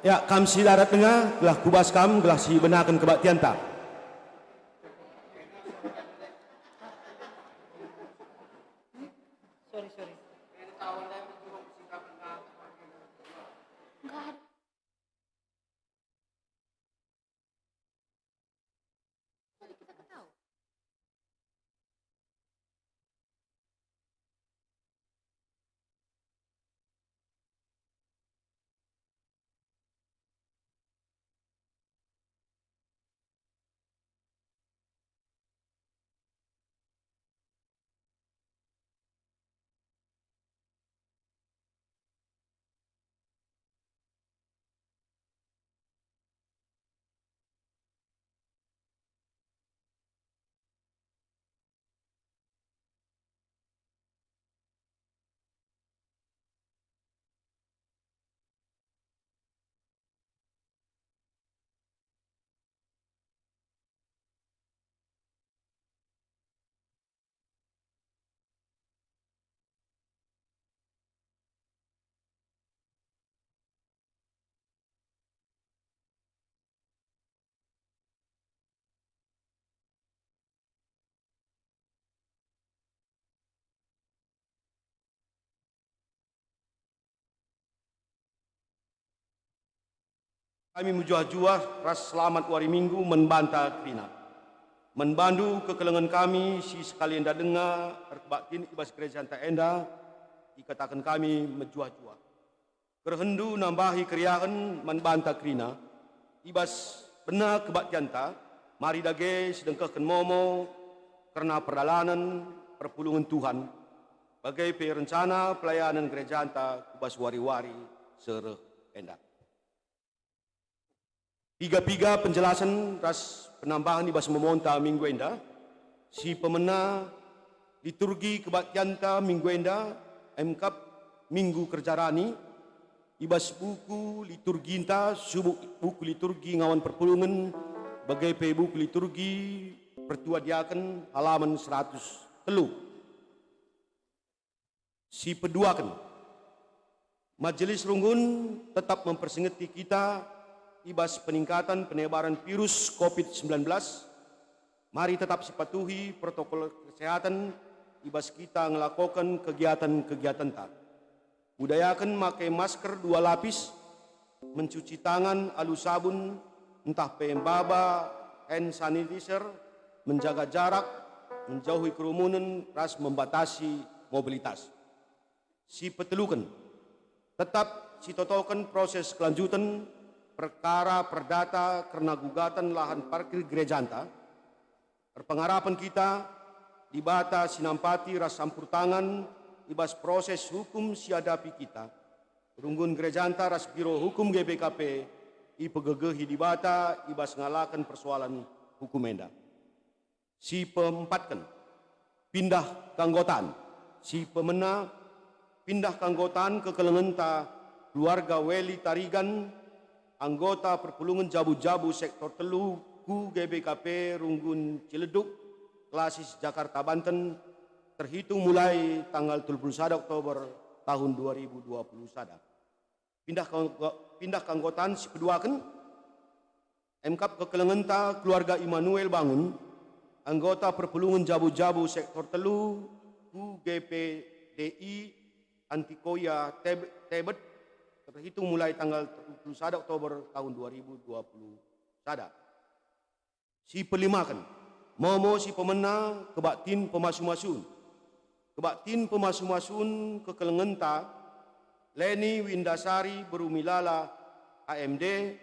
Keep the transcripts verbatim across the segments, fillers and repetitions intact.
Ya, kam si darat denga, gelah kubas kam, gelah sibenaken kebaktianta. Sorry, sorry. Enggak ada. Tadi kita ketawa. Kami mejuah-juah ras selamat wari Minggu man banta kerina. Man bandu kekelengen kami si sekali enda denga erkebaktin i bas gerejanta enda, ikataken kami mejuah-juah. Kerehenndu nambahi keriahen man banta kerina, i bas bena kebaktianta, mari dage sidengkehken momo kerna perdalanen perpulungen Tuhan, bage pe rencana pelayanen gerejanta ku bas wari-wari si reh enda. Piga-piga penjelasen ras penambahen i bas momonta minggu enda, si pemena liturgi kebaktianta minggu enda, emkap Minggu Kerja Rani, i bas buku liturginta, subuk buku liturgi ngawan perpulungen, bage pe buku liturgi pertua diaken, halaman seratus telu. Si peduaken, Majelis Runggun tetap mempersingeti kita i bas peningkatan penyebaran virus covid sembilan belas. Mari tetap sipatuhi protokol kesehatan i bas kita ngelakoken kegiatan-kegiatenta. Budayaken make masker dua lapis, mencuci tangan alu sabun ntah pe maba hand sanitizer, menjaga jarak, menjauhi kerumunen, ras membatasi mobilitas. Si peteluken, tetap sitotoken proses kelanjuten perkara perdata kerna gugatan lahan parkir gerejanta. Erpengarapen kita, Dibata si nampati ras sampur tangan i bas proses hukum si iadapi kita. Runggun gerejanta ras Biro Hukum G B K P ipegegehi Dibata i bas ngalaken persoalan hukum enda. Si peempatken, pindah keanggotaan. Si pemena, pindah keanggotaan kekelengenta keluarga Weli Tarigan, anggota perpulungen jabu-jabu sektor telu ku G B K P Runggun Ciledug, Klasis, Jakarta, Banten, terhitung mulai tanggal dua puluh sada Oktober tahun dua ribu dua puluh sada. Pindah keanggo-, pindah keanggotaan si peduaken, emkap kekelengenta keluarga Immanuel Bangun, anggota perpulungen jabu-jabu sektor telu ku G P D I Antikoya Teb-, Tebet, terhitung mulai tanggal dua puluh sada Oktober tahun dua ribu dua puluh sada. Si pelimaken, momo si pemena kebaktin pemasu-masun. Kebaktin pemasu-masun kekelengenta, Leni Windasari beru Milala, A M D,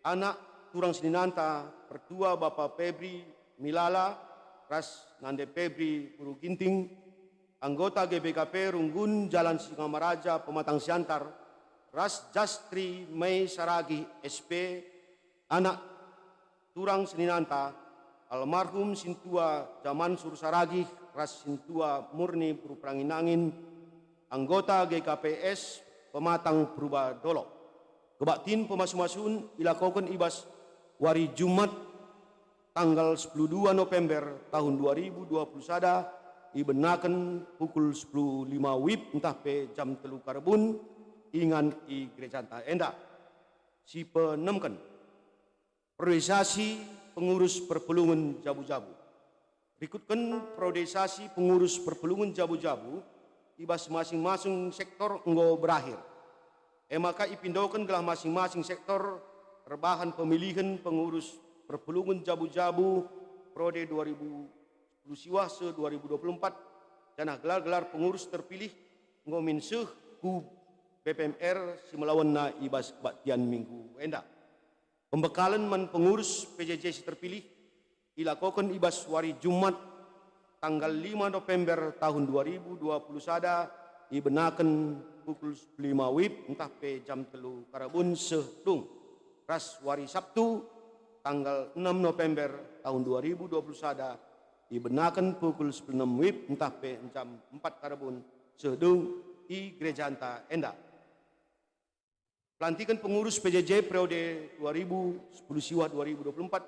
anak turang seninanta pertua Bapa Febri Milala ras Nande Febri beru Ginting, anggota G B K P Runggun Jalan Singamaraja Pematang Siantar, ras Jastri Mei Saragih S P, anak turang seninanta, almarhum Sintua Jamansur Saragih ras Sintua Murni beru Perangin-angin, anggota G K P S Pematang Purba Dolok. Kebaktin pemasu-masun ilakoken i bas wari Jumat, tanggal sepuluh dua November tahun dua ribu dua puluh sada, ibenaken pukul sepuluh lima wib ntah pe jam telu karebun, ingan i gerejanta enda. Si peenemken, priorisasi pengurus perpulungen jabu-jabu. Rikutken priorisasi pengurus perpulungen jabu-jabu i bas masing-masing sektor enggo berakhir. E maka ipindoken gelah masing-masing sektor erbahan pemilihen pengurus perpulungen jabu-jabu periode dua ribu sepuluh siwah seh dua ribu dua puluh empat, janah gelar-gelar pengurus terpilih enggo min seh ku B P M R si melawenna i bas kebaktian minggu enda. Pembekalen man pengurus P J J si terpilih ilakoken i bas wari Jumat, tanggal lima November tahun dua ribu dua puluh sada, ibenaken pukul sepuluh lima wib ntah pe jam telu karebun seh dung, ras wari Sabtu, tanggal enam November tahun dua ribu dua puluh sada, ibenaken pukul sepuluh enam wib ntah pe jam empat karebun seh dung i gerejanta enda. Pelantiken pengurus P J J periode dua ribu sepuluh siwah dua ribu dua puluh empat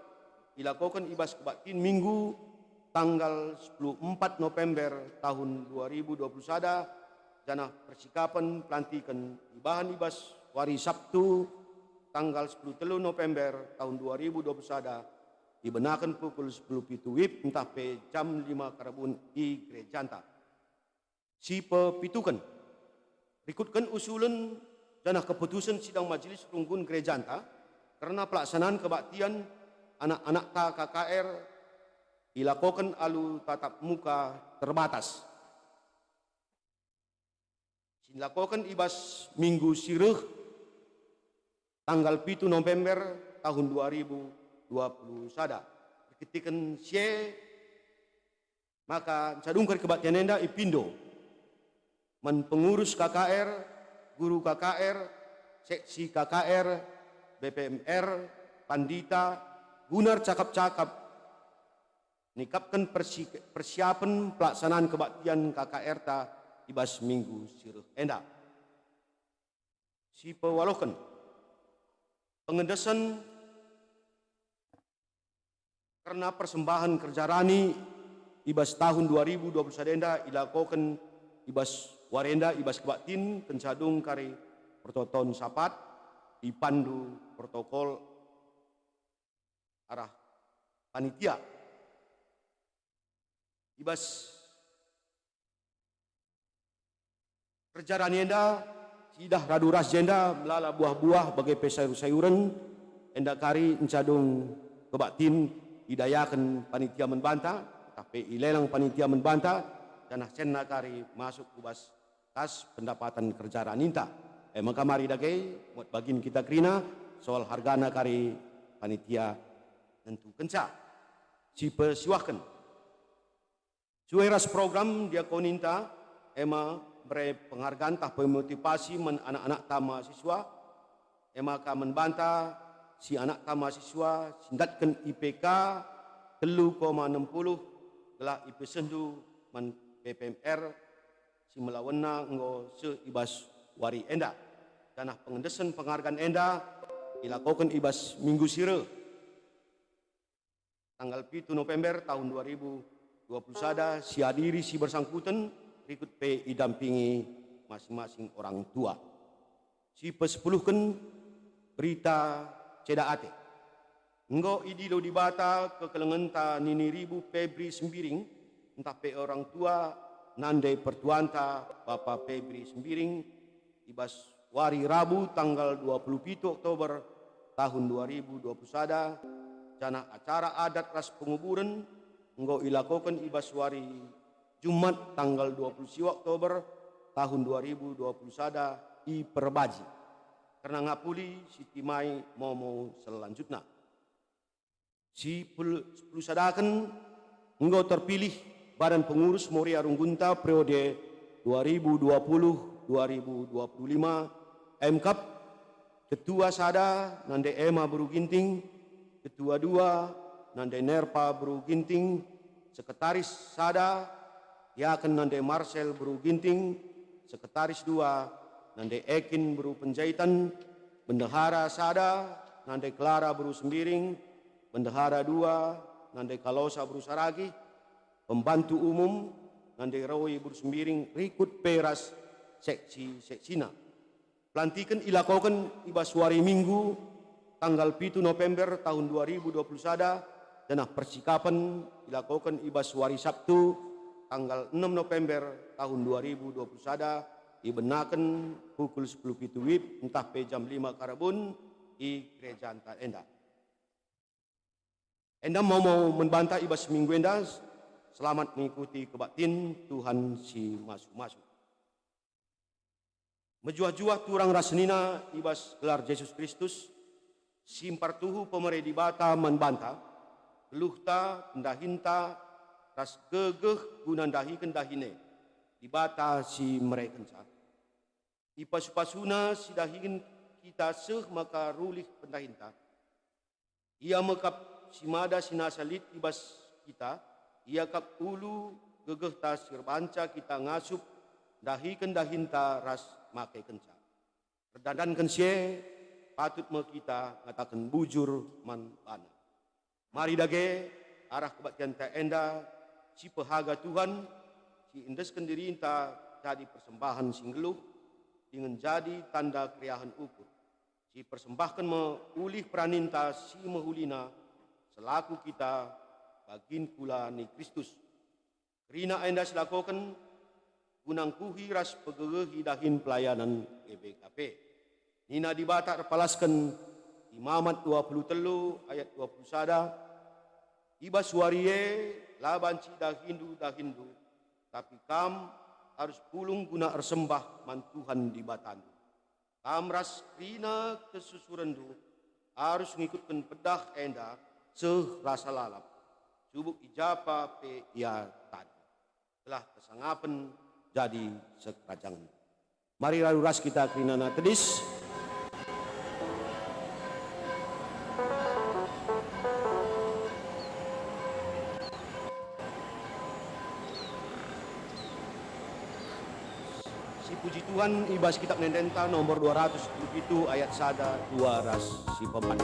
ilakoken i bas kebaktin Minggu, tanggal sepuluh empat November tahun dua ribu dua puluh sada, janah persikapen pelantiken ibahan i bas wari Sabtu, tanggal sepuluh telu November tahun dua ribu dua puluh sada, ibenaken pukul sepuluh pitu wib ntah pe jam lima karebun i gerejanta. Si pepituken, rikutken usulen janah keputusen sidang majelis runggun gerejanta kerna pelaksanaan kebaktian anak-anakta K K R ilakoken alu tatap muka terbatas. Si ilakoken i bas minggu si reh, tanggal pitu November tahun dua ribu dua puluh sada. Erkiteken si e, maka ncadungken kebaktian enda ipindo man pengurus K K R, guru K K R, seksi K K R, B P M R, pandita, guna ercakap-cakap nikapken persi-, persiapen pelaksanaan kebaktian K K R-ta i bas minggu si reh enda. Si pewaluhken, pengendesen kerna persembahen kerja rani i bas tahun dua ribu dua puluh sada enda ilakoken i bas Wari enda i bas kebaktin kenca dung kari pertoton sapat, ipandu protokol arah panitia. I bas kerja rani enda, siidah radu ras jenda melala buah-buah bage pe sayur-sayuren, enda kari encadung kebaktin idayaken panitia man banta, ntah pe ilelang panitia man banta, janah senna kari masuk ku bas kas pendapatan kerja raninta. E maka mari dage, muat bagin kita kerina, soal hargana kari panitia nentukenca. Sipesiwahken. Sue ras program diakoninta, ema mere penghargaan tah pemotivasi man anak-anakta mahasiswa, e maka man banta si anakta mahasiswa si ndatken I P K telu koma enam puluh gelah ipesehndu man P P M R si melawenna enggo seh i bas wari enda. Janah pengendesen penghargaan enda ilakoken i bas minggu si reh, tanggal pitu November tahun dua ribu dua puluh sada, si adiri si bersangkutan, rikut pe idampingi masing-masing orang tua. Si pesepuluhken berita ceda ate. Enggo idilo Dibata kekelengenta nini ribu Pebri Sembiring, ntah pe orang tua nande pertuanta Bapa Pebri Sembiring, i bas wari Rabu tanggal dua puluh pitu Oktober tahun dua ribu dua puluh sada, janah acara adat ras penguburen enggo ilakoken i bas wari Jumat tanggal dua puluh siwa Oktober tahun dua ribu dua puluh sada i Perbaji, kerna ngapuli si timai momo selanjutna. Si pul-, sepuluh sadaken enggo terpilih Badan Pengurus Moria Runggunta periode dua ribu dua puluh dua ribu dua puluh lima, M K A P, Ketua sada, nande Ema Beru Ginting, Ketua dua, nande Nerpa Beru Ginting, Sekretaris sada, Diaken nande Marcel Beru Ginting, Sekretaris dua, nande Ekin Beru Penjaitan, Bendahara sada, nande Klara Beru Sembiring, Bendahara dua, nande Kalosa Beru Saragih, Pembantu Umum, nande Roy Beru Sembiring, rikut pe ras seksi-seksina. Pelantiken ilakoken i bas wari Minggu, tanggal pitu November tahun dua ribu dua puluh sada, janah persikapen ilakoken i bas wari Sabtu, tanggal enem November tahun dua ribu dua puluh sada, ibenaken pukul sepuluh pitu W I B ntah pe jam lima Karebun i gerejanta enda. Enda momo man banta i bas minggu enda, selamat mengikuti kebaktin, Tuhan si masu-masu. Mejuah-juah turang ras senina i bas gelar Jesus Kristus, si mpartuhu pemere Dibata man banta, geluhta, pendahinta, ras gegeh guna ndahiken dahin e, Dibata si merekenca. Ipasu-pasuna si dahin kita seh maka rulih pendahinta. Ia me kap si mada si nasa lit i bas kita, ia kap ulu gegehta si erbanca kita ngasup ndahiken dahinta ras makekenca. Erdandanken si e, patut me kita ngataken bujur man baNa. Mari dage, arah kebaktianta enda, si pehaga Tuhan, si endesken dirinta jadi persembahen si nggeluh, dingen jadi tanda keriahen ukur. Si persembahken me ulih peraninta si mehulina selaku kita bagin kula ni Kristus. Kerina enda silakoken guna ngkuhi ras pegegehi dahin pelayanan G B K P. Nina Dibata erpalasken Imamat dua puluh telu ayat dua puluh sada, "I bas wari e la banci dahindu dahinndu, tapi kam arus pulung guna ersembah man Tuhan Dibatandu." Kam ras kerina kesusurenndu arus ngikutken pedah enda seh rasa lalap, subuk i japa pe ia tading, gelah kesangapen jadi sekerajangen. Mari radu ras kita kerinana tedis. Sipuji Tuhan i bas Kitab Ende-Endenta nomor dua ratus sepuluh pitu ayat sada, dua ras si pempat.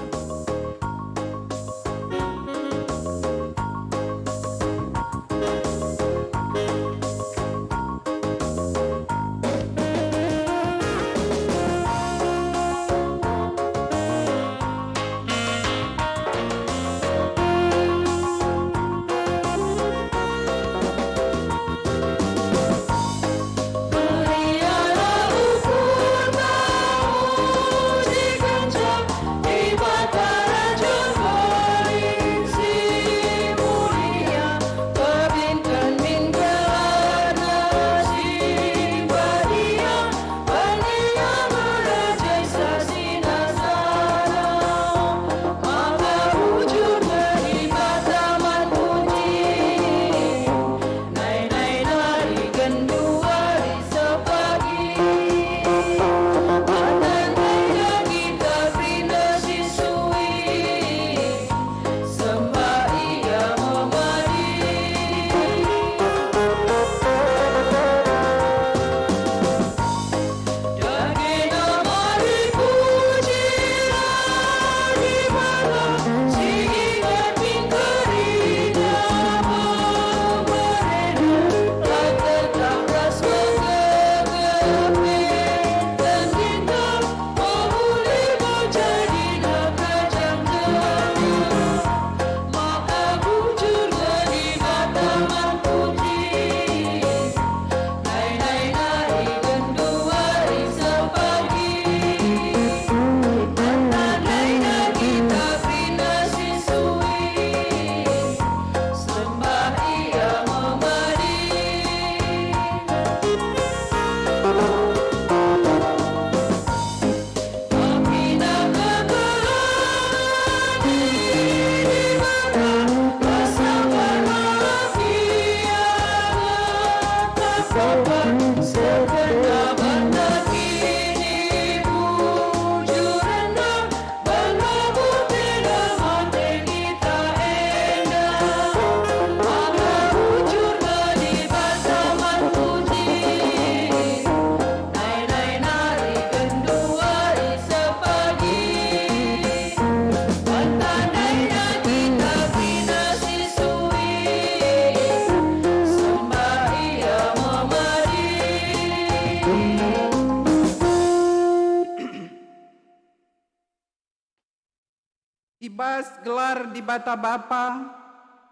I bas gelar Dibata Bapa,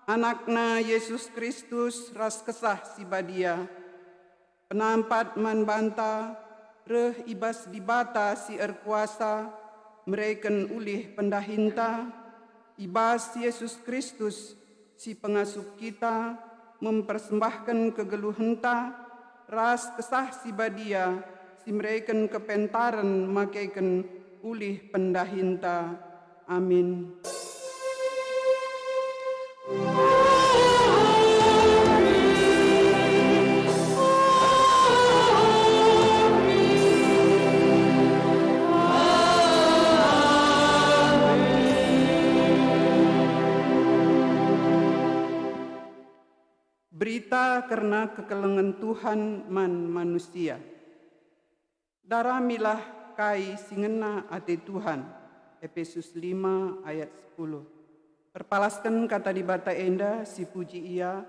AnakNa Jesus Kristus ras Kesah Si Badia, penampat man banta reh i bas Dibata si erkuasa mereken ulih pendahinta, i bas Jesus Kristus si pengasup kita, mempersembahken kegeluhenta, ras Kesah Si Badia si mereken kepentaren makeken ulih pendahinta. Amin. Berita kerna kekelengen Tuhan man manusia. Daramilah kai si ngena ate Tuhan, Epesus lima ayat sepuluh. Erpalasken kata Dibata enda, sipuji Ia,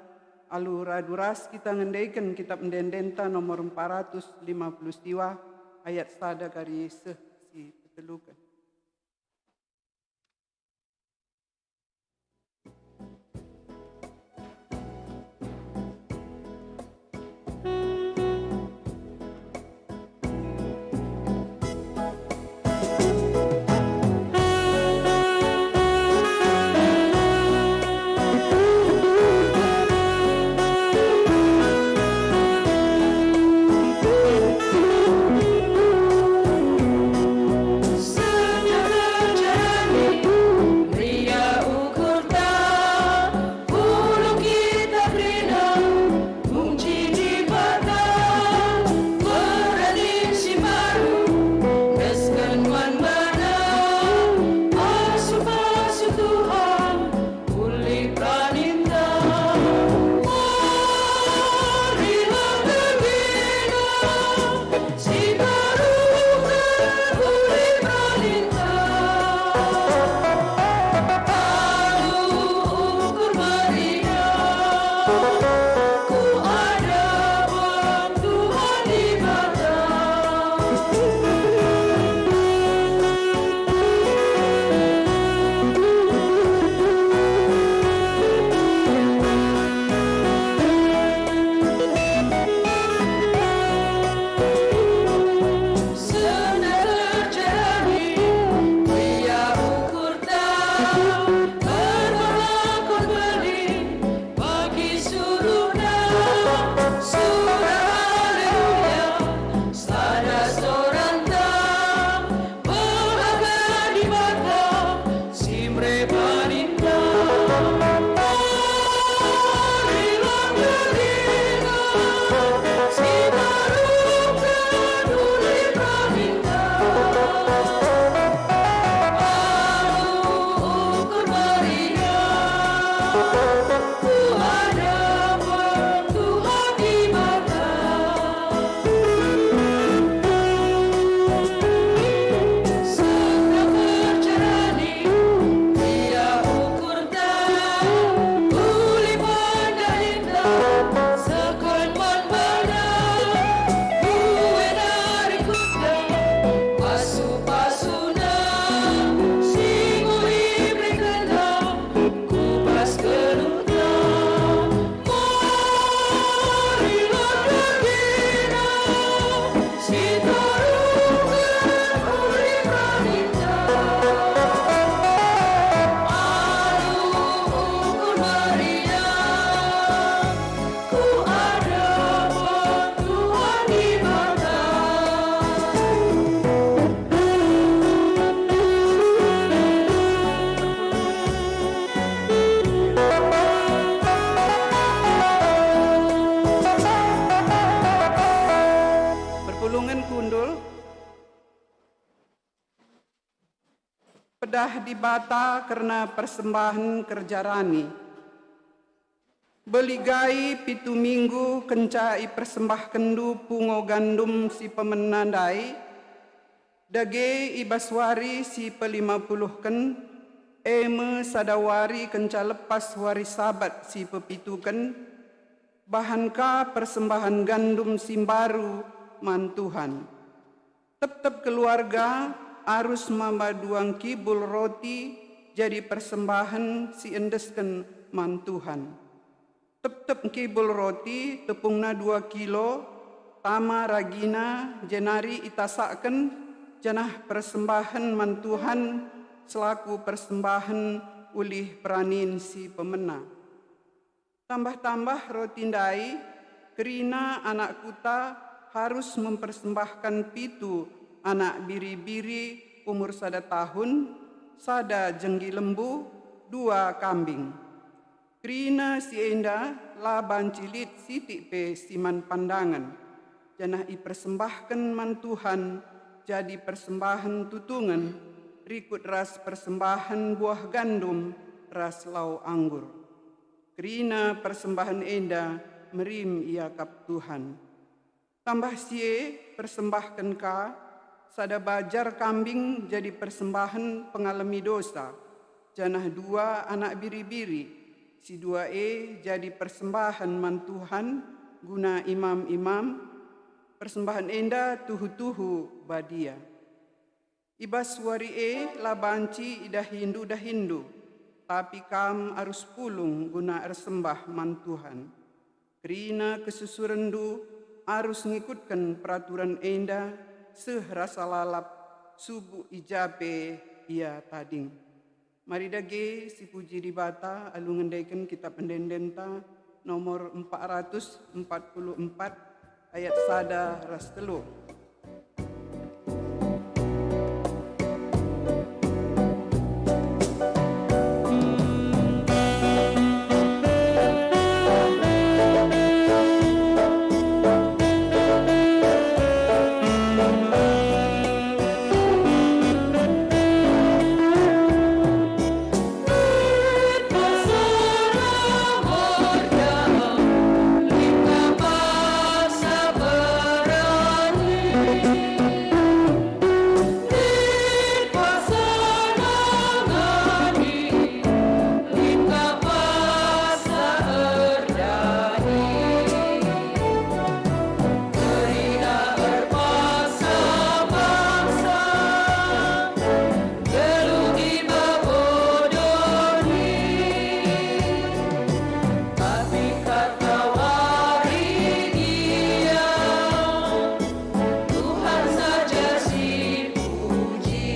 alu radu ras kita ngendeken Kitap Ende-endenta nomor empat ratus lima puluh siwah, ayat sada kari seh si peteluken. Meriah ukurta, pulung kita kerina, muji Dibata, peranin si mbaru, resken man baNa, pasu-pasu Tuhan, uli peraninta. Marilah kerina, si mbaru uli peraninta. Alu ukur meriah, ku adapan Tuhan Dibata. Sendah terjadi, ia ukurta, berlakon beli, bagi suruhna, sudah haleluya, sada soranta, berlaga Dibata, si meriah peraninta. Marilah kerina, si mbaru uli peraninta. Alu ukur meriah, ku adapan Tuhan Dibata. Sendah terjadi, ia ukurta, uli pendahinta, seken man baNa, buena rikutna, pasu-pasuNa, si enggo iberekenNa, ku bas geluhta. Marilah kerina, si taruhken uli peraninta. Alu ukur meriah, ku adapan Tuhan Dibata. Perpulungen kundul. Pedah Dibata kerna persembahen kerja rani. Beligai pitu minggu kenca ipersembahkenndu pungo gandum si pemena ndai, dage i bas wari si pelima puluhken, e me sada wari kenca lepas wari Sabat si pepituken, bahan ka persembahen gandum si mbaru man Tuhan. Tep-tep keluarga arus maba dua ngkibul roti jadi persembahen si endesken man Tuhan. Tep-tep ngkibul roti tepungna dua kilo, tama ragina, jenari itasakken, janah persembahen man Tuhan selaku persembahen ulih peranin si pemena. Tambah-tambah roti ndai, kerina anak kuta harus mempersembahken pitu anak biri-biri umur sada tahun, sada jenggi lembu, dua kambing. Kerina si enda la banci lit sitik pe si man pandangen, janah ipersembahken man Tuhan jadi persembahen tutungen, rikut ras persembahen buah gandum ras lau anggur. Kerina persembahen enda merim iakap Tuhan. Tambah si e, persembahken ka sada bajar kambing jadi persembahen pengalemi dosa, janah dua anak biri-biri, si dua e jadi persembahen man Tuhan guna imam-imam. Persembahen enda tuhu-tuhu badia. I bas wari e la banci idahindu dahinndu, tapi kam arus pulung guna ersembah man Tuhan. Kerina kesusurenndu arus ngikutken peraturen enda seh rasa lalap, subuk i ja pe ia tading. Mari dage sipuji Dibata alu ngendeken Kitap Ende-endenta nomor empat ratus empat puluh empat ayat sada ras telu. Geluh i babo doni, tapi kata wari dia, Tuhan saja si puji.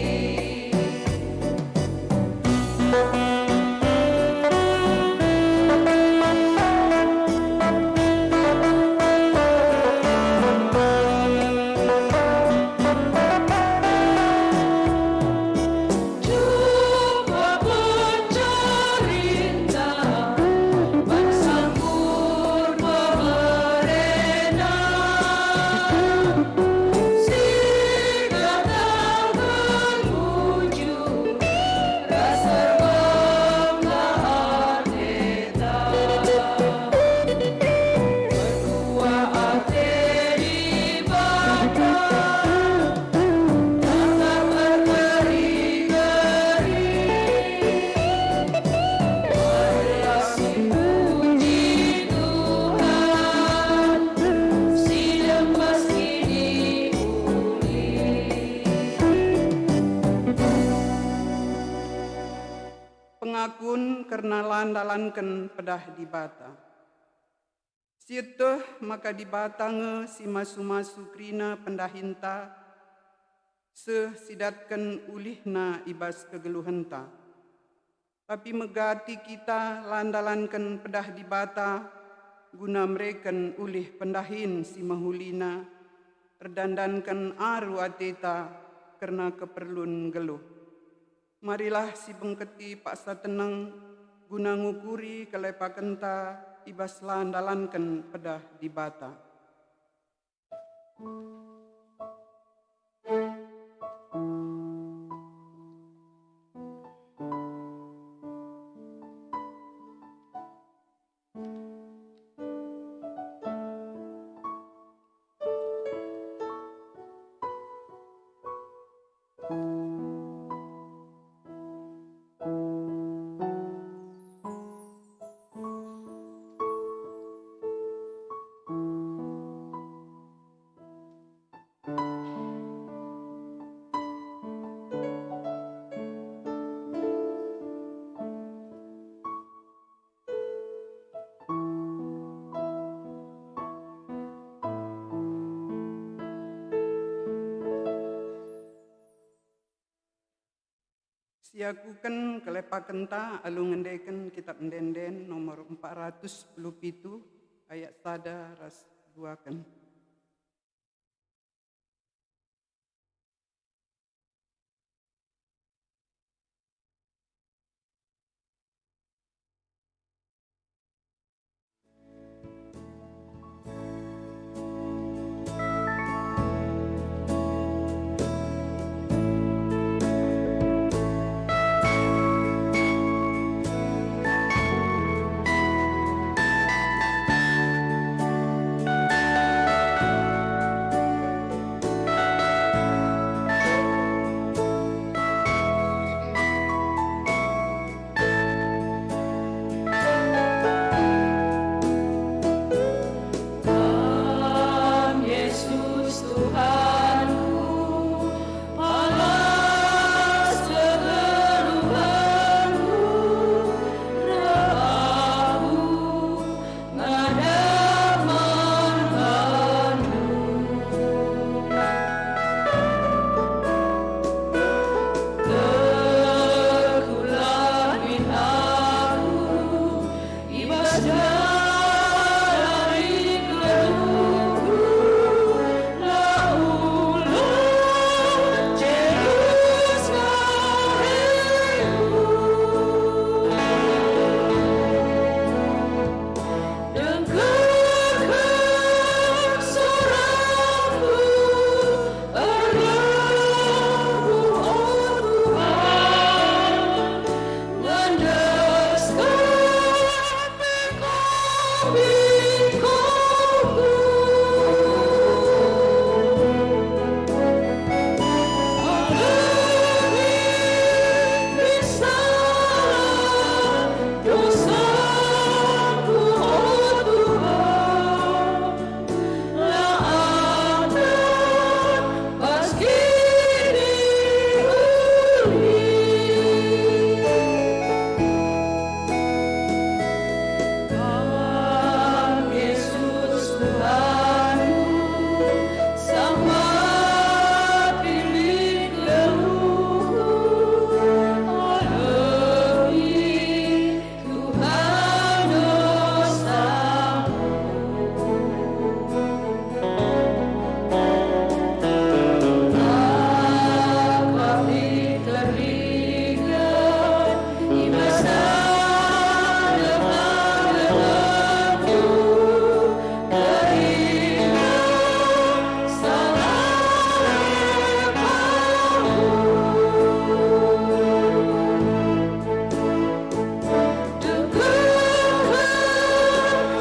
Merdua ate Dibata, tetap berkeri-keri. Marilah si puji Tuhan, si lepas kini ulih. Pengakun kerna la ndalanken pedah Dibata. Sieteh maka Dibata nge si masu-masu kerina pendahinta, seh sidatken ulihna i bas kegeluhenta. Tapi megati kita la ndalanken pedah Dibata guna mereken ulih pendahin si mehulina, erdandanken aru ateta kerna keperlun nggeluh. Marilah sibengketi paksa teneng guna ngukuri kelepakenta i bas la ndalanken pedah Dibata. Siakuken kelepakenta alu ngendeken Kitap Ende-enden nomor empat ratus sepuluh pitu, ayat sada ras duaken. Tuhan Yesus, Tuhanku, palas kegeluhenku, reh aku ngadap man bandu. Tekulah min aku, i bas jalari kegeluhku, la ulang jeruska rehku. Dengarken soraku, erlenggu, o Tuhan, ngendesken bingko-bingkoku. Kam Jesus Tuhanku, sangap lit geluhku, alehi Tuhan dosaku. Akap lit kerina, i bas adepanku, kerina salah lepaku. Dengarken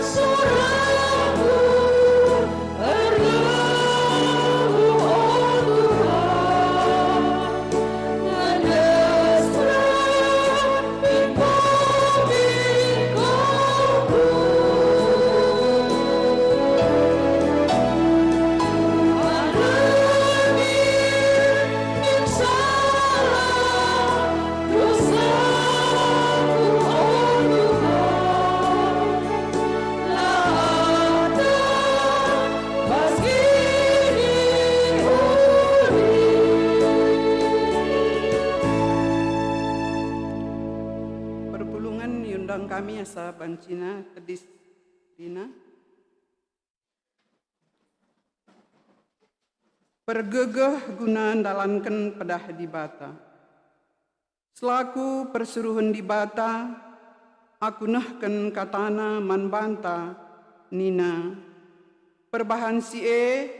soraku, erlenggu, o Tuhan, ngendesken bingko-bingkoku. Alehi min salah dosaku, o Tuhan, la atap bas giniulin. Perpulungen iundang kami asa bancina tedis kerina. Pergegeh guna ndalanken pedah Dibata. Selaku persuruhen Dibata, aku nehken kataNa man banta, nina, "Perbahan si e,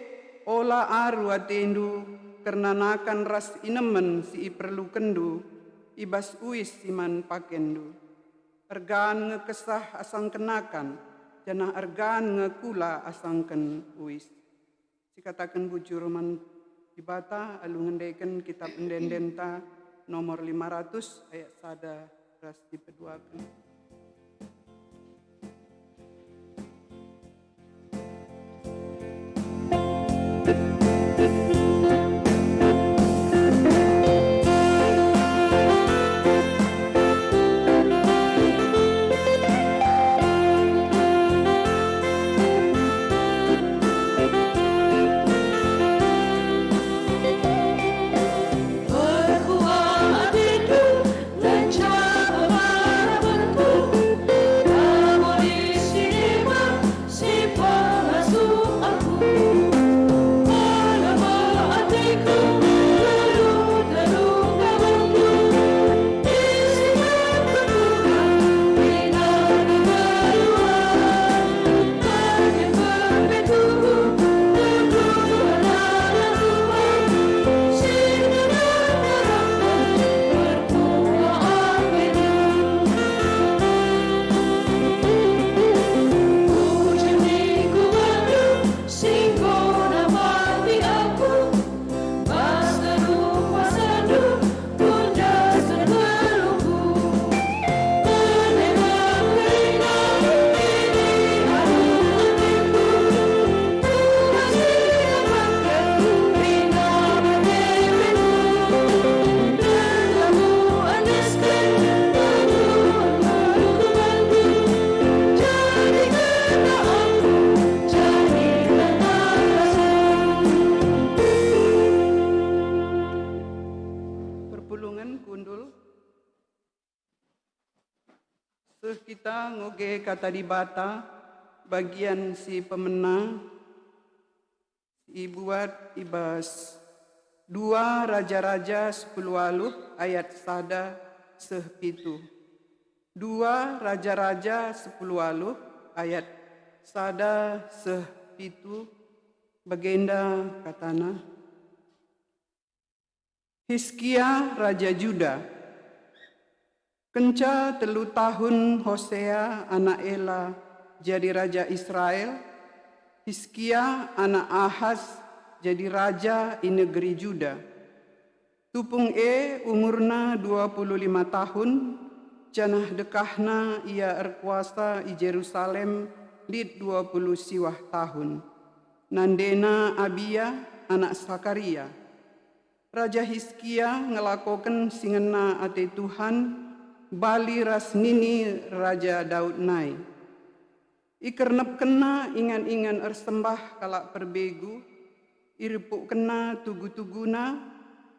ola aru atendu kerna nakan ras inemen si iperlukenndu i bas uis si man pakenndu. Ergan nge kesah asangken nakan, janah ergan nge kula asangken uis." Sikataken bujur man Dibata alu ngendeken Kitap Ende-endenta nomor lima ratus ayat sada ras dipeduaken. Perkuah atendu, Seh kita ngoge Kata Dibata, bagian si pemena, si ibuat i bas dua Raja-Raja sepuluh waluh ayat sada seh pitu. Dua Raja-Raja sepuluh waluh ayat sada seh pitu, bagenda katana. Hiskia raja Juda. Kenca telu tahun Hosea anak Ela jadi raja Israel, Hiskia anak Ahas jadi raja i negeri Juda. Tupung e umurna dua puluh lima tahun, janah dekahna ia erkuasa i Jerusalem lit dua puluh siwah tahun. Nandena Abia anak Sakaria. Raja Hiskia ngelakoken si ngena ate Tuhan, bali ras nini Raja Daud nai. Ikernepkenna ingan-ingan ersembah kalak perbegu, iripukkenna tugu-tuguna,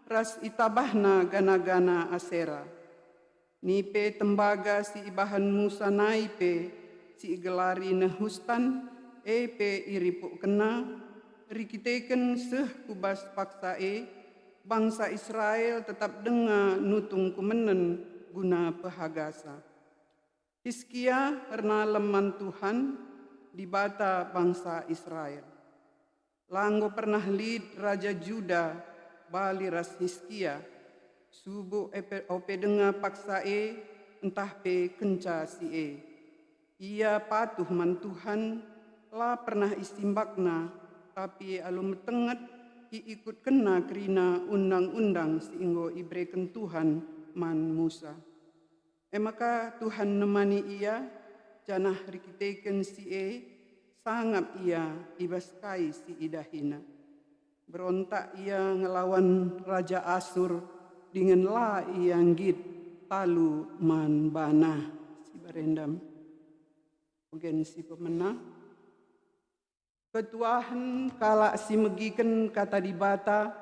ras itabahna gana-gana Asera. Nipe tembaga si ibahan Musa nai pe, si igelari Nehustan, e pe iripukkenna, rikiteken seh ku bas paksa e, bangsa Israel tetap denga nutung kumenen guna pehagasa. Hiskia ernalem man Tuhan, Dibata bangsa Israel. La enggo pernah lit raja Juda bali ras Hiskia, subuk epe-, ope denga paksa e, ntah pe kenca si e. Ia patuh man Tuhan, la pernah isimbakna, tapi alu metenget iikutkenna kerina undang-undang si enggo ibereken Tuhan man Musa. E maka Tuhan nemani ia, janah rikiteken si e sangap ia i bas kai si idahina. Berontak ia ngelawan raja Asur, dingen la ia nggit talu man bana. Si barendam. Ugen si pemena. Ketuahen kalak si megiken Kata Dibata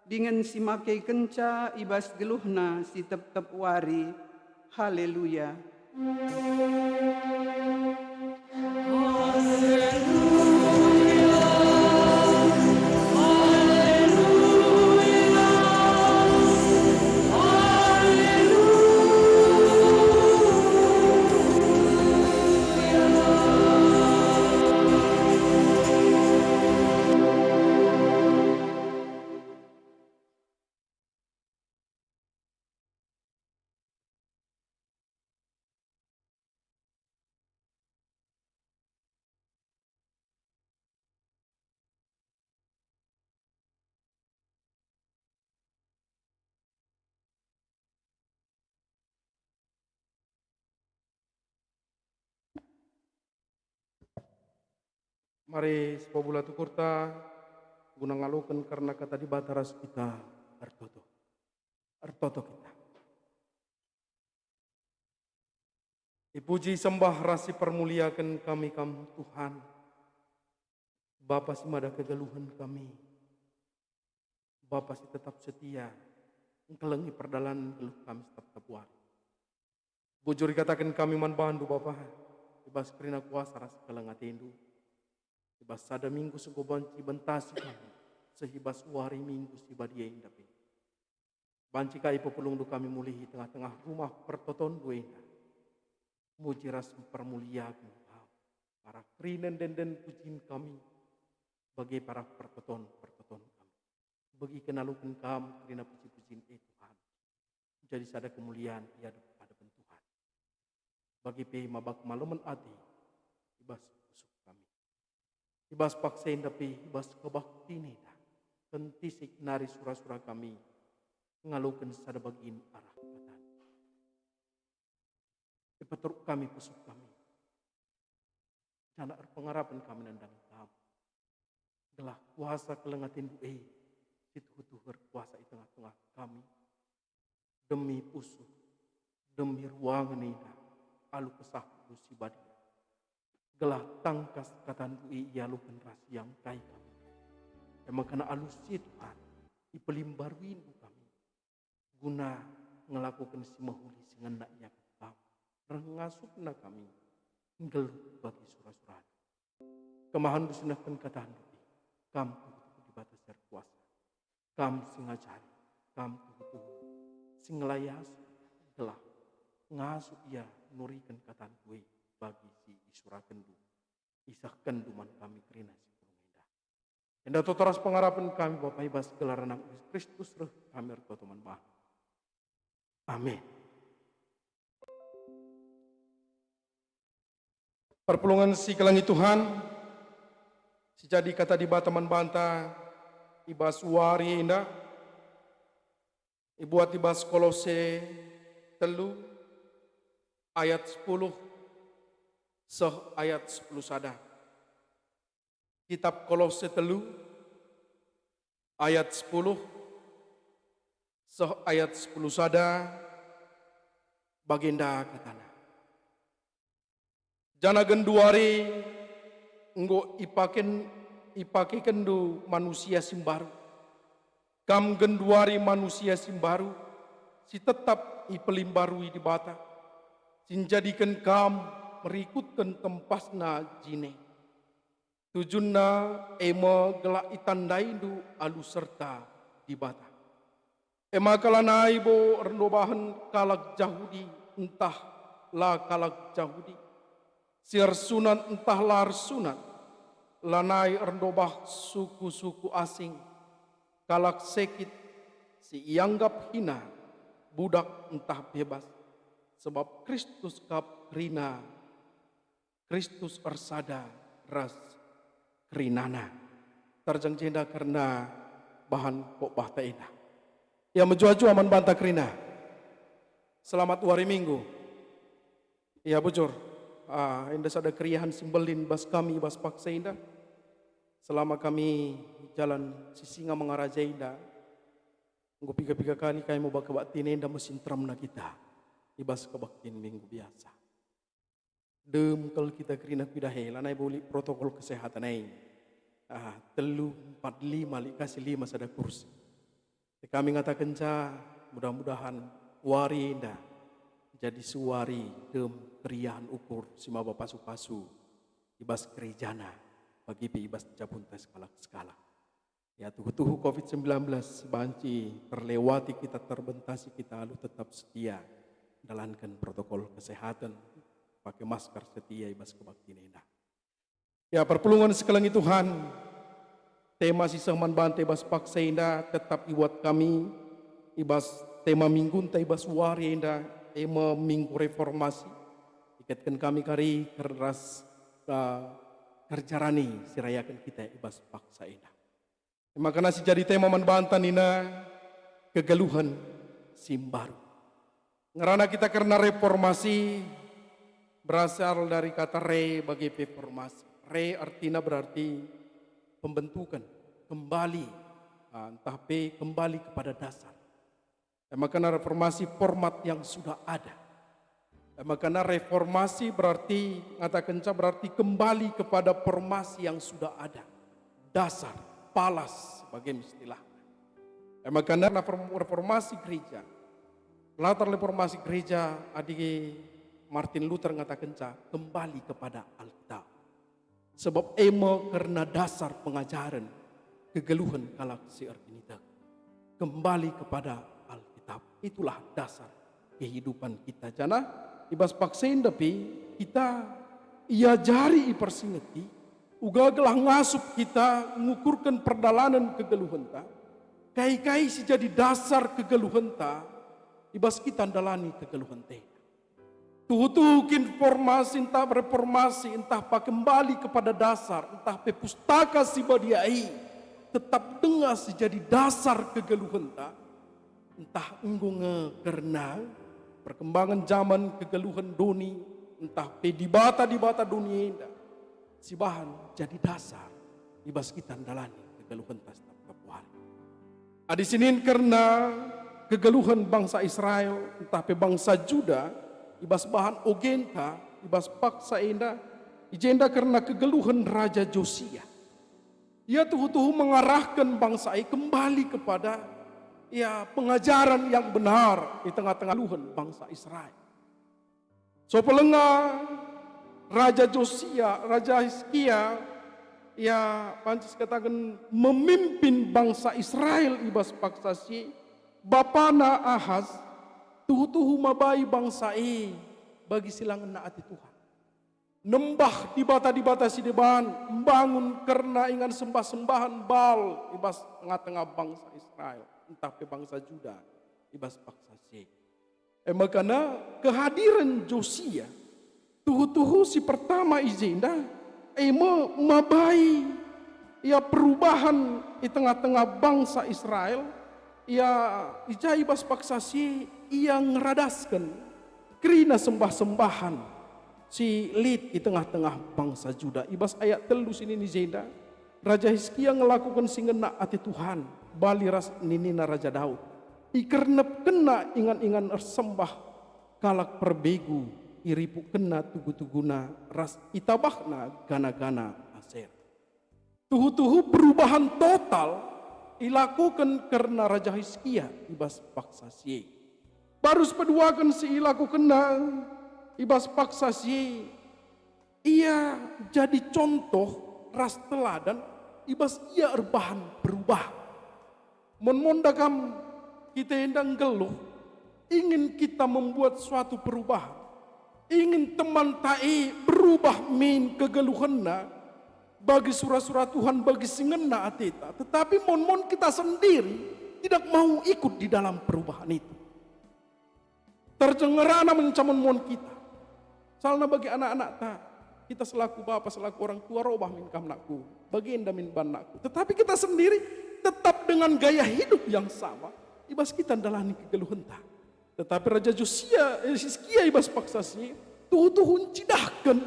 dingen si makeikenca i bas geluhna si tep-tep wari. Haleluya! Mari sipabula tukurta guna ngaloken kerna Kata Dibata ras kita ertoto. Ertoto kita. Ipuji, sembah ras ipermuliaken kami Kam, Tuhan, Bapa si mada kegeluhen kami, Bapa si tetap setia, engkelengi perdalanen geluh kami setep-tep wari. Bujur ikataken kami man bandu, Bapa, i bas kerina kuasa ras keleng atendu, i bas sada minggu si enggo banci ibentasi kami, seh i bas wari Minggu si badia enda pe. Banci ka ipepulungndu kami mulih i tengah-tengah rumah pertotondu enda. Muji ras mpermuliaken Kam, para kerina ende-enden pujin kami, bage para pertoton-pertoton kami. Begi kena ngaloken Kam kerina puji-pujin e, Tuhan, jadi sada kemulian i adep-adepen Tuhan. Bagi pe maba kemalemen ate i bas pusuh kami. I bas paksa enda pe, i bas kebaktin enda, kentisik nari sura-sura kami ngaloken sada bagin arah kataNdu. Ipeteruk kami pusuh kami, janah erpengarapen kami nandangi Kam, gelah kuasa keleng atendu e si tuhu-tuhu erkuasa i tengah-tengah kami, demi pusuh, demi ruangen enda, alu kesahNdu si badia, gelah tangkas katandu e ialoken ras iangkai kami. E maka alu si e, Tuhan, ipelimbaruiNdu kami, guna ngelakoken si mehuli si ngena i akap kami. reh ngasupna kami nggeluh bagi sura-suraNdu. KemahenNdu si nehken kataNdu e, Kam tuhu-tuhu Dibata si erkuasa. Kam si ngajari, Kam tuhu-tuhu si ngelayasi gelah ngasup ia nuriken kataNdu e bagi si isurakenNdu, isehkenNdu man kami kerina si pulung enda. Enda toto ras pengarapen kami, Bapa, i bas gelar Anak Kristus reh kami ertoto man baNdu. Amin. Perpulungen si kelengi Tuhan, si jadi kata Dibata man banta i bas wari enda, ibuat i bas Kolose telu ayat sepuluh seh ayat sepuluh sada. Kitab Kolose telu ayat sepuluh seh ayat sepuluh sada, bagenda katana, "Janah genduari enggo ipaken, ipakekenndu manusia si mbaru. Kam genduari manusia si mbaru, si tetap ipelimbarui Dibata, si njadiken kam merikutken tempasNa jine." Tujunna e me gelah itandaindu alu serta Dibata. E maka lanai bo erndobahen kalak Jahudi ntah la kalak Jahudi, si ersunat ntah la ersunat, lanai erndobah suku-suku asing, kalak sekit si ianggap hina, budak ntah bebas, sebab Kristus kap kerina Kristus ersada ras kerinana. Terjeng jenda kerna bahan khotbahta enda. Ya, mejuah-juah man banta kerina. Selamat wari Minggu. Ya, bujur. Ah, enda sada keriahen si mbelin bas kami i bas paksa enda. Selama kami jalan Sisingamangaraja enda, enggo piga-piga kali kami maba kebaktin enda mesin teremna kita i bas kebaktin Minggu biasa. Dem kal kita kerina kuidah e, lanai bo lit protokol kesehatan e. Ah, telu, empat, lima, lit ka si lima sada kursi. Te kami ngatakenca, mudah-mudahan wari enda jadi suari dem keriahen ukur si maba pasu-pasu i bas gerejana, bagi pe i bas jabunta sekalak-sekalak. Ya, tuhu-tuhu covid sembilan belas banci terlewati kita, terbentasi kita alu tetap setia ndalanken protokol kesehatan, pake masker, setia i bas kebaktin enda. Ya, perpulungen si kelengi Tuhan, tema si seh man banta i bas paksa enda tetap ibuat kami i bas tema minggunta i bas wari enda, e me Minggu Reformasi. Iketken kami kari ras, eh, kerja rani si rayaken kita i bas paksa enda. E maka si jadi tema man banta nina, kegeluhen si mbaru. Ngerana kita kerna reformasi berasal dari kata re bage pe formasi. Re artina berarti pembentukan, kembali, ah, ntah pe kembali kepada dasar. E maka reformasi format yang sudah ada. E maka reformasi berarti, ngatakenca berarti kembali kepada formasi yang sudah ada. Dasar, palas, bage me istilahna. E maka reform-, reformasi gereja, latar reformasi gereja adi Martin Luther ngatakenca kembali kepada Alkitab. Sebab e me kerna dasar pengajaren kegeluhen kalak si erkiniteken. Kembali kepada Alkitab, itulah dasar kehidupan kita. Janah i bas paksa enda pe kita iajari, ipersingeti, uga gelah ngasup kita ngukurken perdalanen kegeluhenta, kai-kai si jadi dasar kegeluhenta i bas kita ndalani kegeluhenta. Tuhu-tuhu kin formasi ntah reformasi, ntah pakembali kepada dasar, ntah pe Pustaka Si Badia e tetap denga si jadi dasar kegeluhenta, ntah enggo nge kerna perkembangan jaman, kegeluhen doni, ntah pe dibata-dibata doni enda si bahan jadi dasar i bas kita ndalani kegeluhenta setap-tap wari. Adi sinin kerna kegeluhen bangsa Israel ntah pe bangsa Juda i bas bahan ogenta, i bas paksa enda, i jenda kerna kegeluhen Raja Josia. Ia tuhu-tuhu mengarahken bangsa e kembali kepada, ya, pengajaren yang benar i tengah-tengah kegeluhen bangsa Israel. Sopelenga Raja Josia, Raja Hiskia, ia banci sikataken memimpin bangsa Israel i bas paksa si e, bapana Ahas tuhu-tuhu mabai bangsa e bagi si la ngena ate Tuhan. Nembah dibata-dibata si deban, mbangun kerna ingan sembah-sembahen Baal i bas tengah-tengah bangsa Israel, ntah pe bangsa Juda i bas paksa si e. E maka kehadiren Josia, tuhu-tuhu si pertama i jenda, e me mabai ia perubahan i tengah-tengah bangsa Israel, ia i ja i bas paksa si e ia ngeradasken kerina sembah-sembahen si lit i tengah-tengah bangsa Juda. I bas ayat telu si nini jenda, Raja Hiskia ngelakuken si ngena ate Tuhan, bali ras ninina Raja Daud. Ikernepkenna ingan-ingan ersembah kalak perbegu, iripukkenna tugu-tuguna ras itabahna gana-gana Asera. Tuhu-tuhu perubahan total ilakuken kerna Raja Hiskia i bas paksa si e. Barus peduaken si ilakukenna i bas paksa si e, ia jadi contoh ras teladan i bas ia erbahan perubahan. Mon-mon da kam kita enda nggeluh, ingin kita membuat suatu perubahan. Ingin temanta e berubah min kegeluhenna bagi sura-sura Tuhan, bagi si ngena ateta. Tetapi mon-mon kita sendiri tidak mau ikut di dalam perubahan itu. Terjeng ngerana mencamun mon kita. Misalna bagi anak-anakta, kita selaku bapa, selaku orang tua, robah min kam nakku, bagenda min ban nakku. Tetapi kita sendiri tetap dengan gaya hidup yang sama, i bas kita ndalani kegeluhenta. Tetapi Raja Josia, eh, Hiskia i bas paksa si e, tuhu-tuhu ncidahken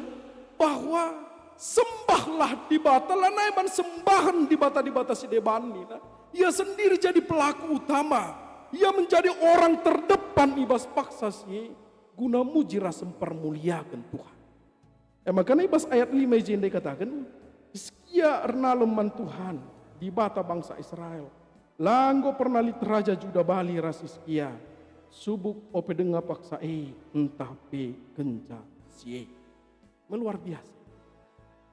bahwa sembahlah Dibata, lanai man sembahen dibata-dibata si deban nina. Ia sendiri jadi pelaku utama. Ia menjadi orang terdepan i bas paksa si e guna muji ras mpermuliaken Tuhan. E maka i bas ayat lima i jenda ikataken, Hiskia ernalem man Tuhan, Dibata bangsa Israel. La enggo pernah lit raja Juda bali ras Hiskia, subuk ope denga paksa e ntah pe kenca si e. Meluar biasa.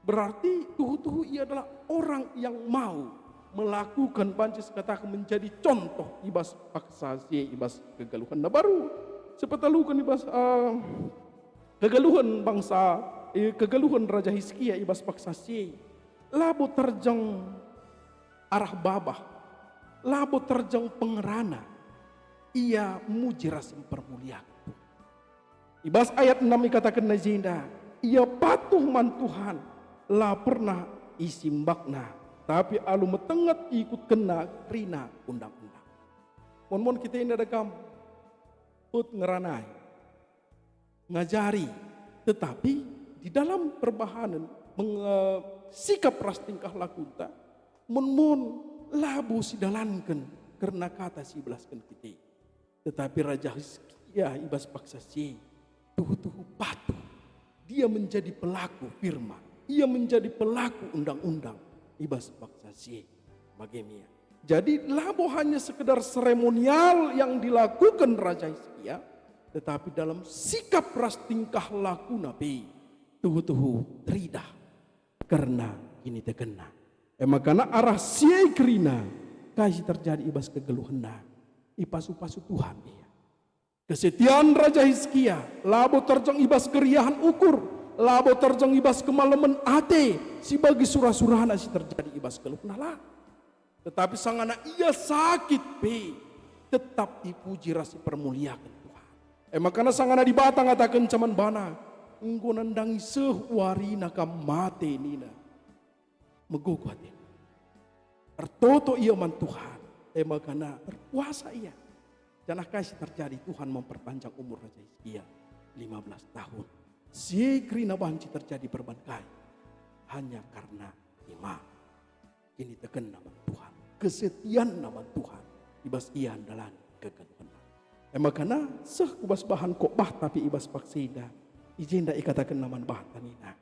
Berarti tuhu-tuhu ia adalah orang yang mau melakukan, banci sikataken, menjadi contoh i bas paksa si e, i bas kegeluhen. Nah, baru sipetaluken i bas, eh, kegeluhen bangsa, eh, kegeluhen Raja Hiskia i bas paksa si e. Labo terjeng arah babah, labo terjeng pengerana, ia muji ras mpermuliaken Tuhan. I bas ayat enam ikatakenna jenda, ia patuh man Tuhan, la pernah isimbakna, tapi alu metenget ikutkenna kerina undang-undang. Mon-mon kita enda da kam, hut ngeranai, ngajari, tetapi di dalam perbahanen menge-, sikap ras tingkah lakunta, mon-mon labo sidalanken kerna kata si ibelasken kita. Tetapi Raja Hiskia i bas paksa si e tuhu-tuhu patuh. Dia menjadi pelaku firman. Ia menjadi pelaku undang-undang i bas paksa si e. Bage me ia. Jadi, labo hanya sekedar seremonial yang dilakukan Raja Hiskia, tetapi dalam sikap ras tingkah lakuna pe tuhu-tuhu teridah kerna kinitekenna. E maka arah si e kerina kai si terjadi i bas kegeluhenna, ipasu-pasu Tuhan ia. Kesetian Raja Hiskia labo terjeng i bas keriahen ukur, labo terjeng i bas kemalemen ate si bagi sura-surana si terjadi i bas geluhna, la. Tetapi sangana ia sakit pe, tetap ipuji ras ipermuliaken Tuhan. E maka sangana Dibata ngatakenca man bana, "Enggo nandangi seh warina kam mate," nina. Megogo atena. Ertoto ia man Tuhan, e maka erpuasa ia. Janah kai si terjadi? Tuhan memperpanjang umur Raja Hiskia lima belas tahun. Si e kerina banci terjadi perban kai? Hanya karena iman. Kinitekenna man Tuhan, kesetianna man Tuhan, i bas ia ndalani kegeluhenna. E maka seh ku bas bahan khotbah tapi i bas paksa enda, i jenda ikatakenna man banta nina,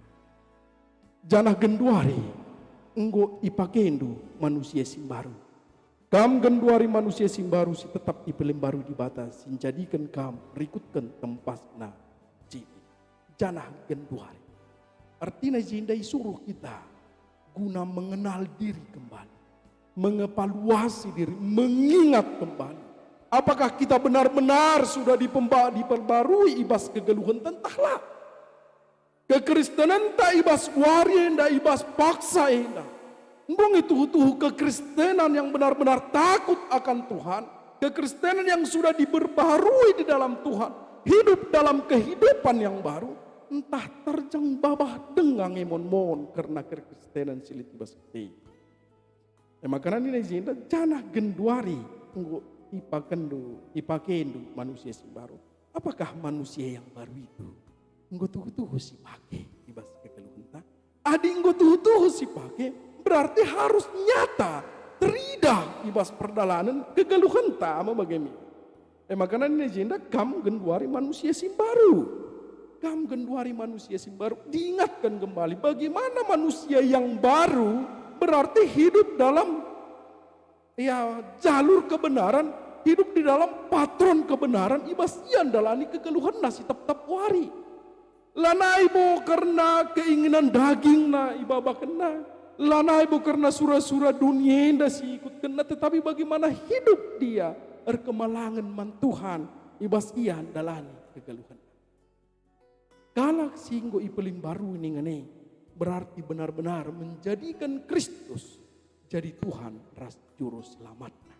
"Janah genduari enggo ipakendu manusia si mbaru. Kam genduari manusia si mbaru si tetap ipelembaru Dibata si njadiken kam rikutken tempasna jine." janah genduari. Artina jenda isuruh kita guna mengenal diri kembali, mengevaluasi diri, mengingat kembali. Apakah kita benar-benar sudah dipemba-, diperbarui i bas kegeluhen? Entahlah. Kekristenenta i bas wari enda, i bas paksa enda, enggo nge tuhu-tuhu kekristenan yang benar-benar takut akan Tuhan, kekristenan yang sudah diperbaharui di dalam Tuhan, hidup dalam kehidupan yang baru, ntah terjeng babah denga nge mon-mon kerna kekristenan si lit i bas kita. E maka nina i jenda, janah genduari enggo ipakenndu, ipakendu manusia si baru. Apakah manusia yang baru itu enggo tuhu-tuhu sipake i bas kegeluhenta? Adi enggo tuhu-tuhu sipake, berarti harus nyata teridah i bas perdalanen kegeluhenta me bage min. E maka nina i jenda, kam genduari manusia si mbaru. Kam genduari manusia si mbaru. Diingatkan kembali, bagaimana manusia yang baru berarti hidup dalam, ya, jalur kebenaran, hidup di dalam patron kebenaran, i bas ia ndalani kegeluhenna si tep-tep wari. Lanai bo kerna keinginan dagingna ibabakenna, lanai bo kerna sura-sura dunia enda si ikutkenna, tetapi bagaimana hidup dia erkemalangen man Tuhan, i bas ia ndalani kegeluhen. Kalak si enggo ipelimbarui ningen e berarti benar-benar menjadikan Kristus jadi Tuhan ras Juru Selamatna.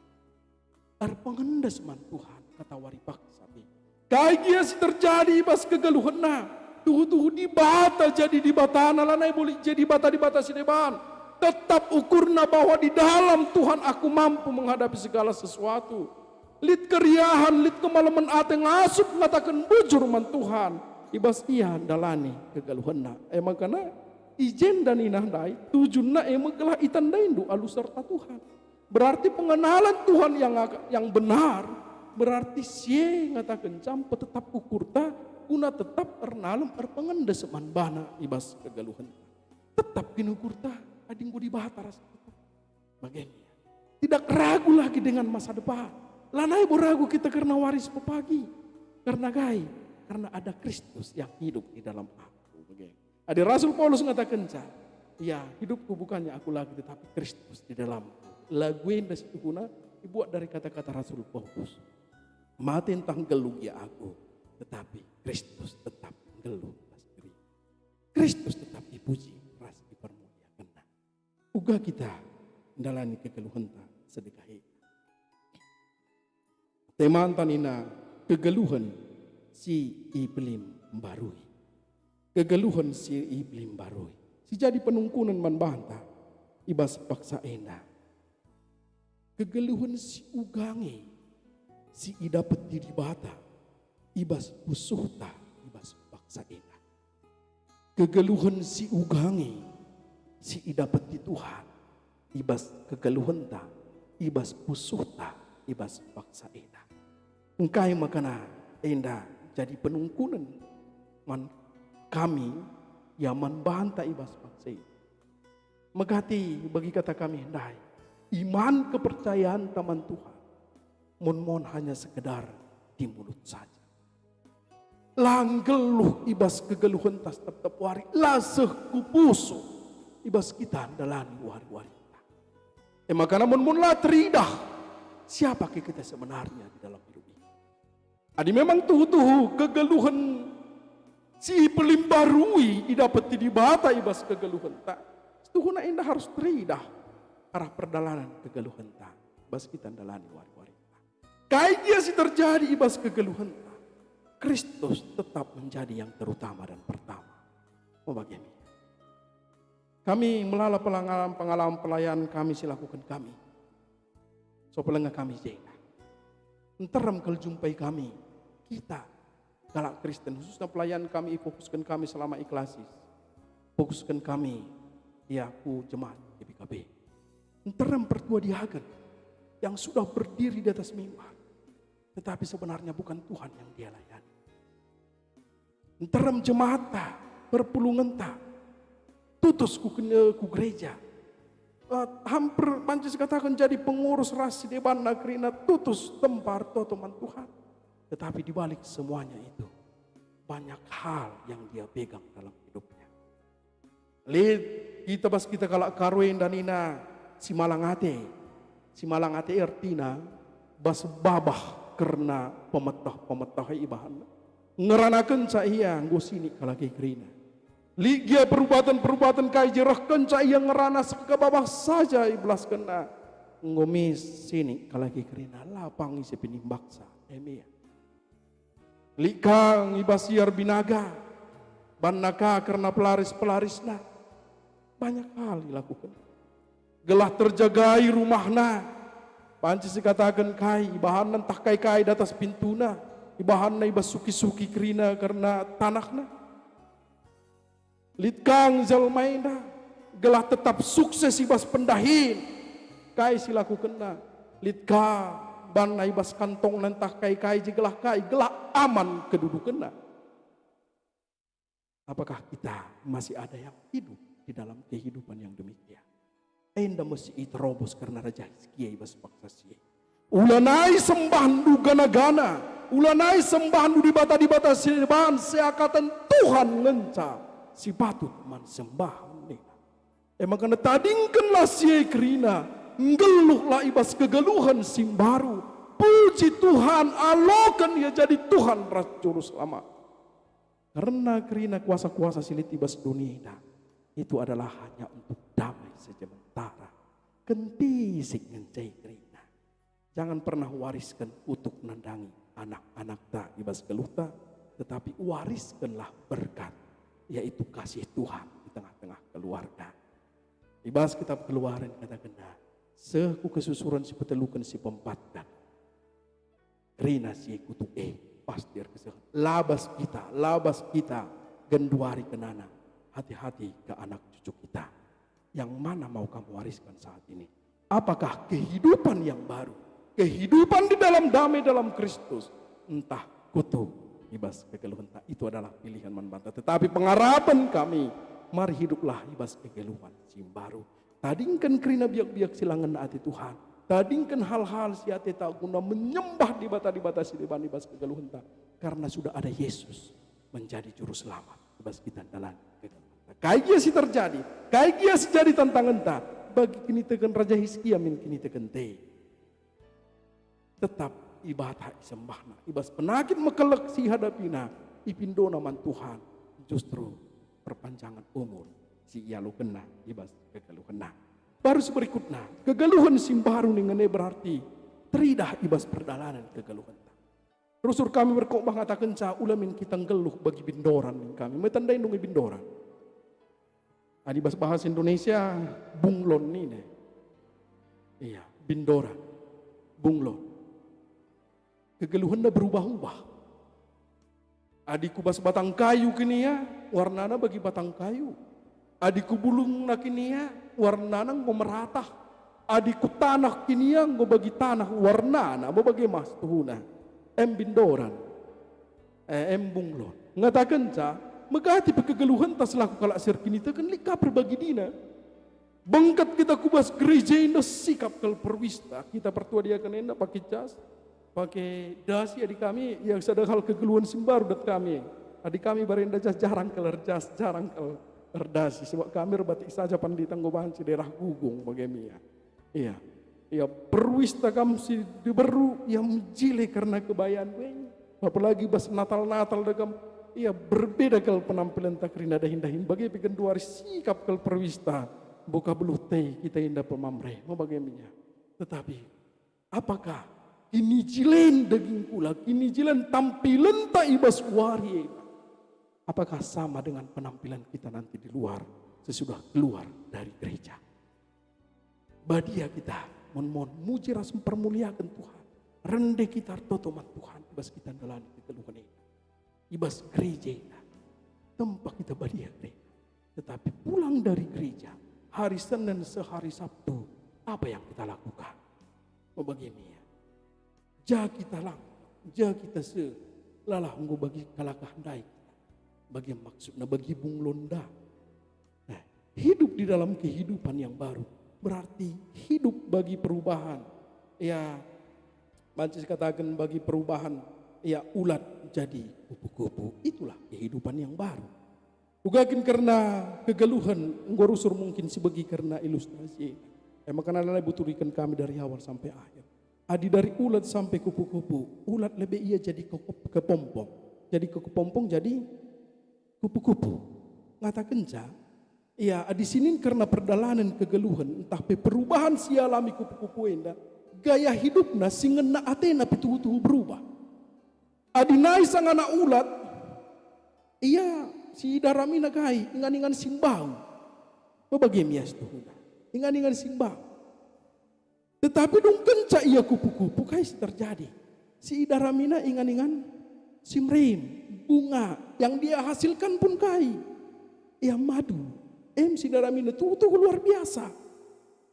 Erpengendes man Tuhan, kata wari paksa pe. Kai gia si terjadi i bas kegeluhenna? Tuhu-tuhu Dibata jadi Dibatana, lanai bo lit jadi bata-dibata si deban. Tetap ukurna bahwa di dalam Tuhan aku mampu menghadapi segala sesuatu. Lit keriahen, lit kemalemen ate, ngasup ngataken bujur man Tuhan. I bas ia ndalani kegeluhenna. E maka na, i jenda nina ndai, tujunna e me gelah itandaindu alu serta Tuhan. Berarti pengenalan Tuhan yang, yang benar, berarti si e ngataken jam petetap ukurta, guna tetap ernalem erpengendes man bana i bas kegeluhen. Tetap kin ukurta, adi enggo Dibata ras kita. Bage min. Tidak ragu lagi dengan masa depan. Lanai bo ragu kita kerna wari si pepagi. Karna kai? Karna ada Kristus yang hidup di dalam aku. Bage. Adi Rasul Paulus ngatakenca, "Ya, hidupku bukannya aku lagi, tetapi Kristus di dalamku." Lagu enda situhuna ibuat dari kata-kata Rasul Paulus. "Mate ntah nggeluh gia aku, tetapi Kristus tetap nggeluh ras diriku. Kristus tetap ipuji ras ipermuliakenna." Uga kita ndalani kegeluhenta sedekah e. Temanta nina kegeluhen si ipelim mbarui. Kegeluhen si ipelim mbarui. Si jadi penungkunen man banta i bas paksa enda. Kegeluhen si uga nge si idapeti Dibata i bas pusuhta i bas paksa enda. Kegeluhen si uga nge si idapeti Tuhan i bas kegeluhenta, i bas pusuhta, i bas paksa enda. Engkai makana enda jadi penungkunen man kami, ya, man banta i bas paksa enda? Megati bagi kata kami ndai, iman kepercayanta man Tuhan mon-mon hanya sekedar di mulut saja. La nggeluh i bas kegeluhenta si tep-tep wari, la seh ku pusuh i bas kita ndalani wari-warinta. E maka namun mun la teridah, siapa ke kita sebenarnya di dalam hidup ini? Adi memang tuhu-tuhu kegeluhen si ipelimbarui idapeti Dibata i bas kegeluhenta, situhuna enda harus teridah arah perdalanen kegeluhenta bas kita ndalani wari-warinta. Kai gia si terjadi i bas kegeluhenta, Kristus tetap menjadi yang terutama dan pertama. Mebage min. Kami melala pengalaman-pengalaman pelayan kami si lakuken kami. So pelengah kami jenda. Nterem kal jumpai kami, kita, kalak Kristen, khususna pelayan kami ifokusken kami selama i klasis. Fokusken kami, ya, ku jemaat G B K P. Nterem pertua diaken yang sudah berdiri di atas mimbar, tetapi sebenarnya bukan Tuhan yang dia layani. Nterem jemaat, perpulungenta, tutus ku, ku gereja. Eh, hampir banci sikataken jadi pengurus ras si deban kerina tutus tempa ertoto man Tuhan. Tetapi di balik semuanya itu, banyak hal yang dia pegang dalam hidupnya. Lit kita bas kita kalak Karo enda nina si malang ate. Si malang ate ertina bas babah kerna pemeteh-pemeteh ibahanna. Ngeranakenca ia enggo sinik kalak e kerina. Lit gia perubaten-perubaten kai je rehkenca ia ngerana seh ka babah saja ibelaskenna. Enggo mis sinik kalak e kerina, la pang ise pe nimbaksa. Em ia. Lit ka ngibas ia erbinaga, banna ka kerna pelaris-pelarisna. Banyak hal ilakuken. Gelah terjagai rumahna, banci sikataken kai, ibahanna ntah kai-kai datas pintuna, ibahanna ibas suki-suki kerina kerna tanahna. Lit ka nge jalma enda, gelah tetap sukses ibas pendahin. Kai si lakukenna? Lit ka banna ibas kantongna ntah kai-kai je gelah kai, gelah aman kedudukenna. Apakah kita masih ada yang hidup di dalam kehidupan yang demikian? Enda me si iterobos kerna Raja Hiskia ibas paksa si e. Ulanai sembahndu gana-gana, ulanai sembahndu dibata-dibata si deban seakatan Tuhan ngenca si patut man sembahen nina. E maka tadingkenlah si e kerina, nggeluhlah ibas kegeluhen si mbaru. Puji Tuhan, aloken ia jadi Tuhan ras Juruselamat. Kerna kerina kuasa-kuasa si lit i bas doni enda, itu adalah hanya untuk damai sementara. Kentisik ngenca kerina. Jangan pernah warisken kutuk nandangi anak-anakta i bas geluhta, tetapi wariskenlah berkat, yaitu kasih Tuhan di tengah-tengah keluarga. I bas kitab Keluaran katakenna, seh ku kesusuren si peteluken si peempatken. Kerina si kutuk e pasti erkeseh. La bas kita, la bas kita genduari kenana. Hati-hati ke anak cucu kita. Yang mana mau kamu wariskan saat ini? Apakah kehidupan yang baru, kehidupan di dalam damai dalam Kristus, ntah kutuk i bas kegeluhenta? Itu adalah pilihan man banta. Tetapi pengarapen kami, mari hiduplah i bas kegeluhen si mbaru. Tadingken kerina biak-biak si la ngena ate Tuhan. Tadingken hal-hal si ateta guna menyembah dibata-dibata si deban i bas kegeluhenta. Karena sudah ada Yesus menjadi juru selamat i bas kita dalan kegeluhenta. Kai gia si terjadi? Kai gia si jadi tantangenta? Bagi kiniteken Raja Hiskia min kinitekenta e. Tetap ibata isembahna, i bas penakit mekelek si ihadapina, ipindona man Tuhan, justru perpanjangan umur si ialokenna i bas kegeluhenna. Baru si berikutna, kegeluhen si mbaru ningen e berarti teridah i bas perdalanen kegeluhenta. Rusur kami berkhotbah ngatakenca ula min kita nggeluh bagi bindoran ning kami. Metandai nungi bindoran. Adi bas bahasa Indonesia, bunglon nina. Iya, bindoran. Bunglon. Kegeluhenna berubah-ubah. Adi ku bas batang kayu kin ia, warnana bagi batang kayu. Adi ku bulungna kin ia, warnana enggo meratah. Adi ku taneh kin ia, enggo bagi taneh warnana, me bage mas tuhuna. Em bindoran. Eh, em bunglon. Ngatakenca, megati pe kegeluhenta selaku kalak si erkiniteken, lit ka perbagidina. Bengket kita ku bas gereja enda sikap kal perwista. Kita pertua diaken enda pake jas, pake dasi. Adi kami, ya, sada hal kegeluhen si mbaru dat kami. Adi kami barenda jas jarang kal erjas, jarang kal erdasi. Sebab kami erbatik saja pandita enggo banci daerah Gugung bage me ia. Iya. Iya, perwista kam si diberu, ia mejile kerna kebayan we. Apalagi bas Natal-Natal da kam, ia berbeda kal penampilenta kerina dahin-dahin. Bage pe genduari sikap kal perwista, buka beluh teh kita enda pemamre, me bage me ia. Tetapi, apakah kinijilen daging kula, kinijilen tampilenta i bas wari enda? Apakah sama dengan penampilan kita nanti di luar sesudah keluar dari gereja? Badia kita mon-mon muji ras mpermuliaken Tuhan. Rende kita ertoto man Tuhan i bas kita ndalani kegeluhen enda. I bas gereja enda tempa kita badia kerina. Tetapi pulang dari gereja, hari Senin seh hari Sabtu, apa yang kita lakukan? Me bage me ia. Ja kita lang, ja kita seh, lalah enggo bagi kalakah ndai kita. Bage maksudna bagi bunglon enda. Nah, hidup di dalam kehidupan yang baru berarti hidup bagi perubahan. Ya, banci sikataken bagi perubahan, ya, ulat jadi kupu-kupu. Itulah kehidupan yang baru. Uga kin kerna kegeluhen enggo rusur mungkin sibegi kerna ilustrasi enda. E maka nalai buturiken kami dari awal sampai akhir. Adi dari ulat sampai kupu-kupu, ulat lebe ia jadi kekep-, kepompong. Jadi kepompong jadi kupu-kupu. Ngatakenca, ia adi sinin kerna perdalanen kegeluhen ntah pe perubahan si ialami kupu-kupu enda, gaya hidupna si ngena atena pe tuhu-tuhu berubah. Adi nai sangana ulat, ia si idaramina kai, ingan-ingan si mbau. Mebage mias tuhuna, ingan-ingan si mbau. Tetapi dung kenca ia kupu-kupu, kai si terjadi? Si idaramina ingan-ingan si merim, bunga yang dia hasilkan pun kai? Ia madu, em si idaramina tuhu-tuhu luar biasa.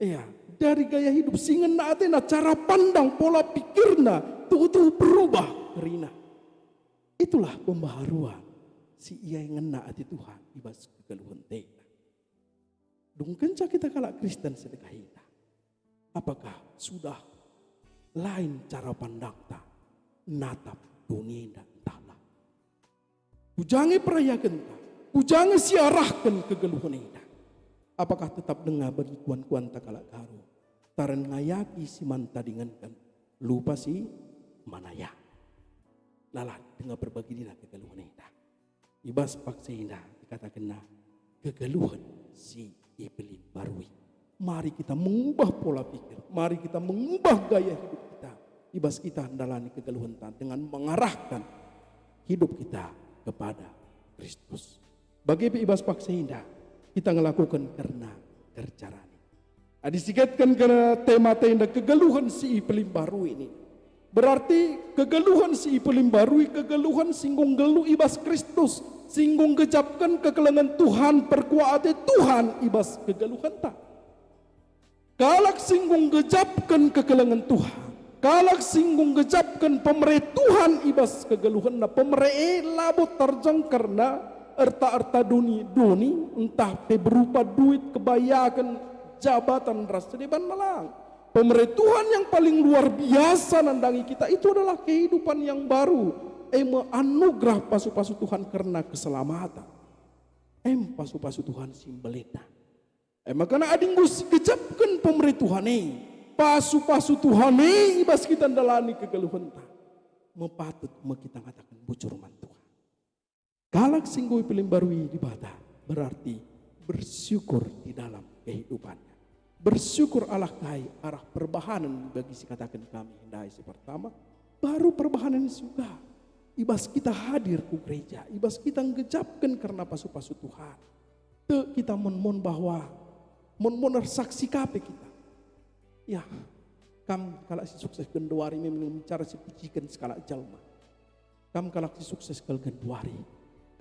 Ia, dari gaya hidup si ngena atena, cara pandang, pola pikirna, tuhu-tuhu berubah kerina. Itulah pembaharuan si ia ngena ate Tuhan i bas kegeluhenta. Dung kenca kita kalak Kristen sedekahina, apakah sudah lain cara pandangta natap doni enda ntahlah? Kujange perayakenta, kujange siarahken kegeluhen enda? Apakah tetap denga bagi kuan-kuanta kalak Karo, taren ngayaki si man tadingenken, lupa si manaya? Lalap denga perbagina kegeluhen enda. I bas paksa enda ikatakenna kegeluhen si ipelimbarui. Mari kita mengubah pola pikir, mari kita mengubah gaya hidup kita. I bas kita ndalani kegeluhenta dengan mengarahkan hidup kita kepada Kristus. Bage pe i bas paksa enda kita ngelakoken kerna kerja rani. Adi siketken kerna tema enda kegeluhen si ipelimbarui ini, berarti kegeluhen si ipelimbarui, kegeluhen si enggo nggeluh i bas Kristus, si enggo nggejapken kekelengen Tuhan, perkuah ate Tuhan i bas kegeluhenta. Kalak si enggo nggejapken kekelengen Tuhan, kalak si enggo nggejapken pemere Tuhan i bas kegeluhenna, pemere e labo terjeng kerna erta-erta doni-doni, ntah pe berupa duit, kebayaken, jabatan ras sedeban melang. Pemere Tuhan yang paling luar biasa nandangi kita itu adalah kehidupan yang baru, e me anugerah pasu-pasu Tuhan kerna keselamatan. Em pasu-pasu Tuhan si mbelin. E maka adi enggo sigejapken pemere Tuhan e, pasu-pasu Tuhan e i bas kita ndalani kegeluhenta, mepatut me kita ngataken bujur man Tuhan. Kalak si enggo ipelimbarui Dibata berarti bersyukur di dalam kehidupannya. Bersyukur arah kai? Arah perbahanen bagi si kataken kami ndai si pertama, baru perbahanen surga. I bas kita hadir ku gereja, i bas kita nggejapken kerna pasu-pasu Tuhan. Tek kita mon-mon bahwa mon-mon ersaksi ka pe kita. Ya, kam kalak si sukses genduari memang cara si pujiken sekalak jelma. Kam kalak si sukses kal genduari,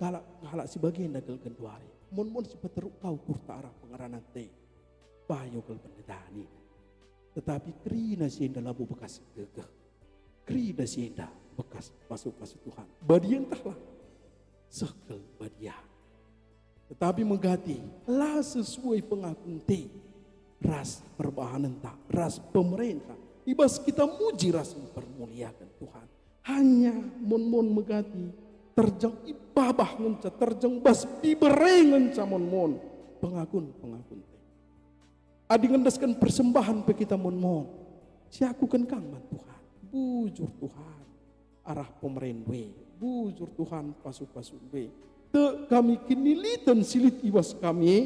kalak, kalak si bagenda kal genduari. Mon-mon si peteruk ka ukurta arah pengerananta e, payo kal pendeta nina. Tetapi kerina si enda labo bekas gegeh. Kerina si enda bekas pasu-pasu Tuhan. Badia ntahlah, seh kal badia. Tetapi megati la sesuai pengakunta ras perbahanenta ras pemerenta. I bas kita muji ras mempermuliaken Tuhan. Hanya mon-mon megati terjeng i babah ngenca, terjeng bas bibere ngenca mon-mon pengakun-pengakunta. Adi ngendesken persembahen pe kita mon-mon, siakuken kang man Tuhan. Bujur Tuhan arah pemerendu e, bujur Tuhan pasu-pasundu e. Tek kami kiniliten si lit i bas kami e,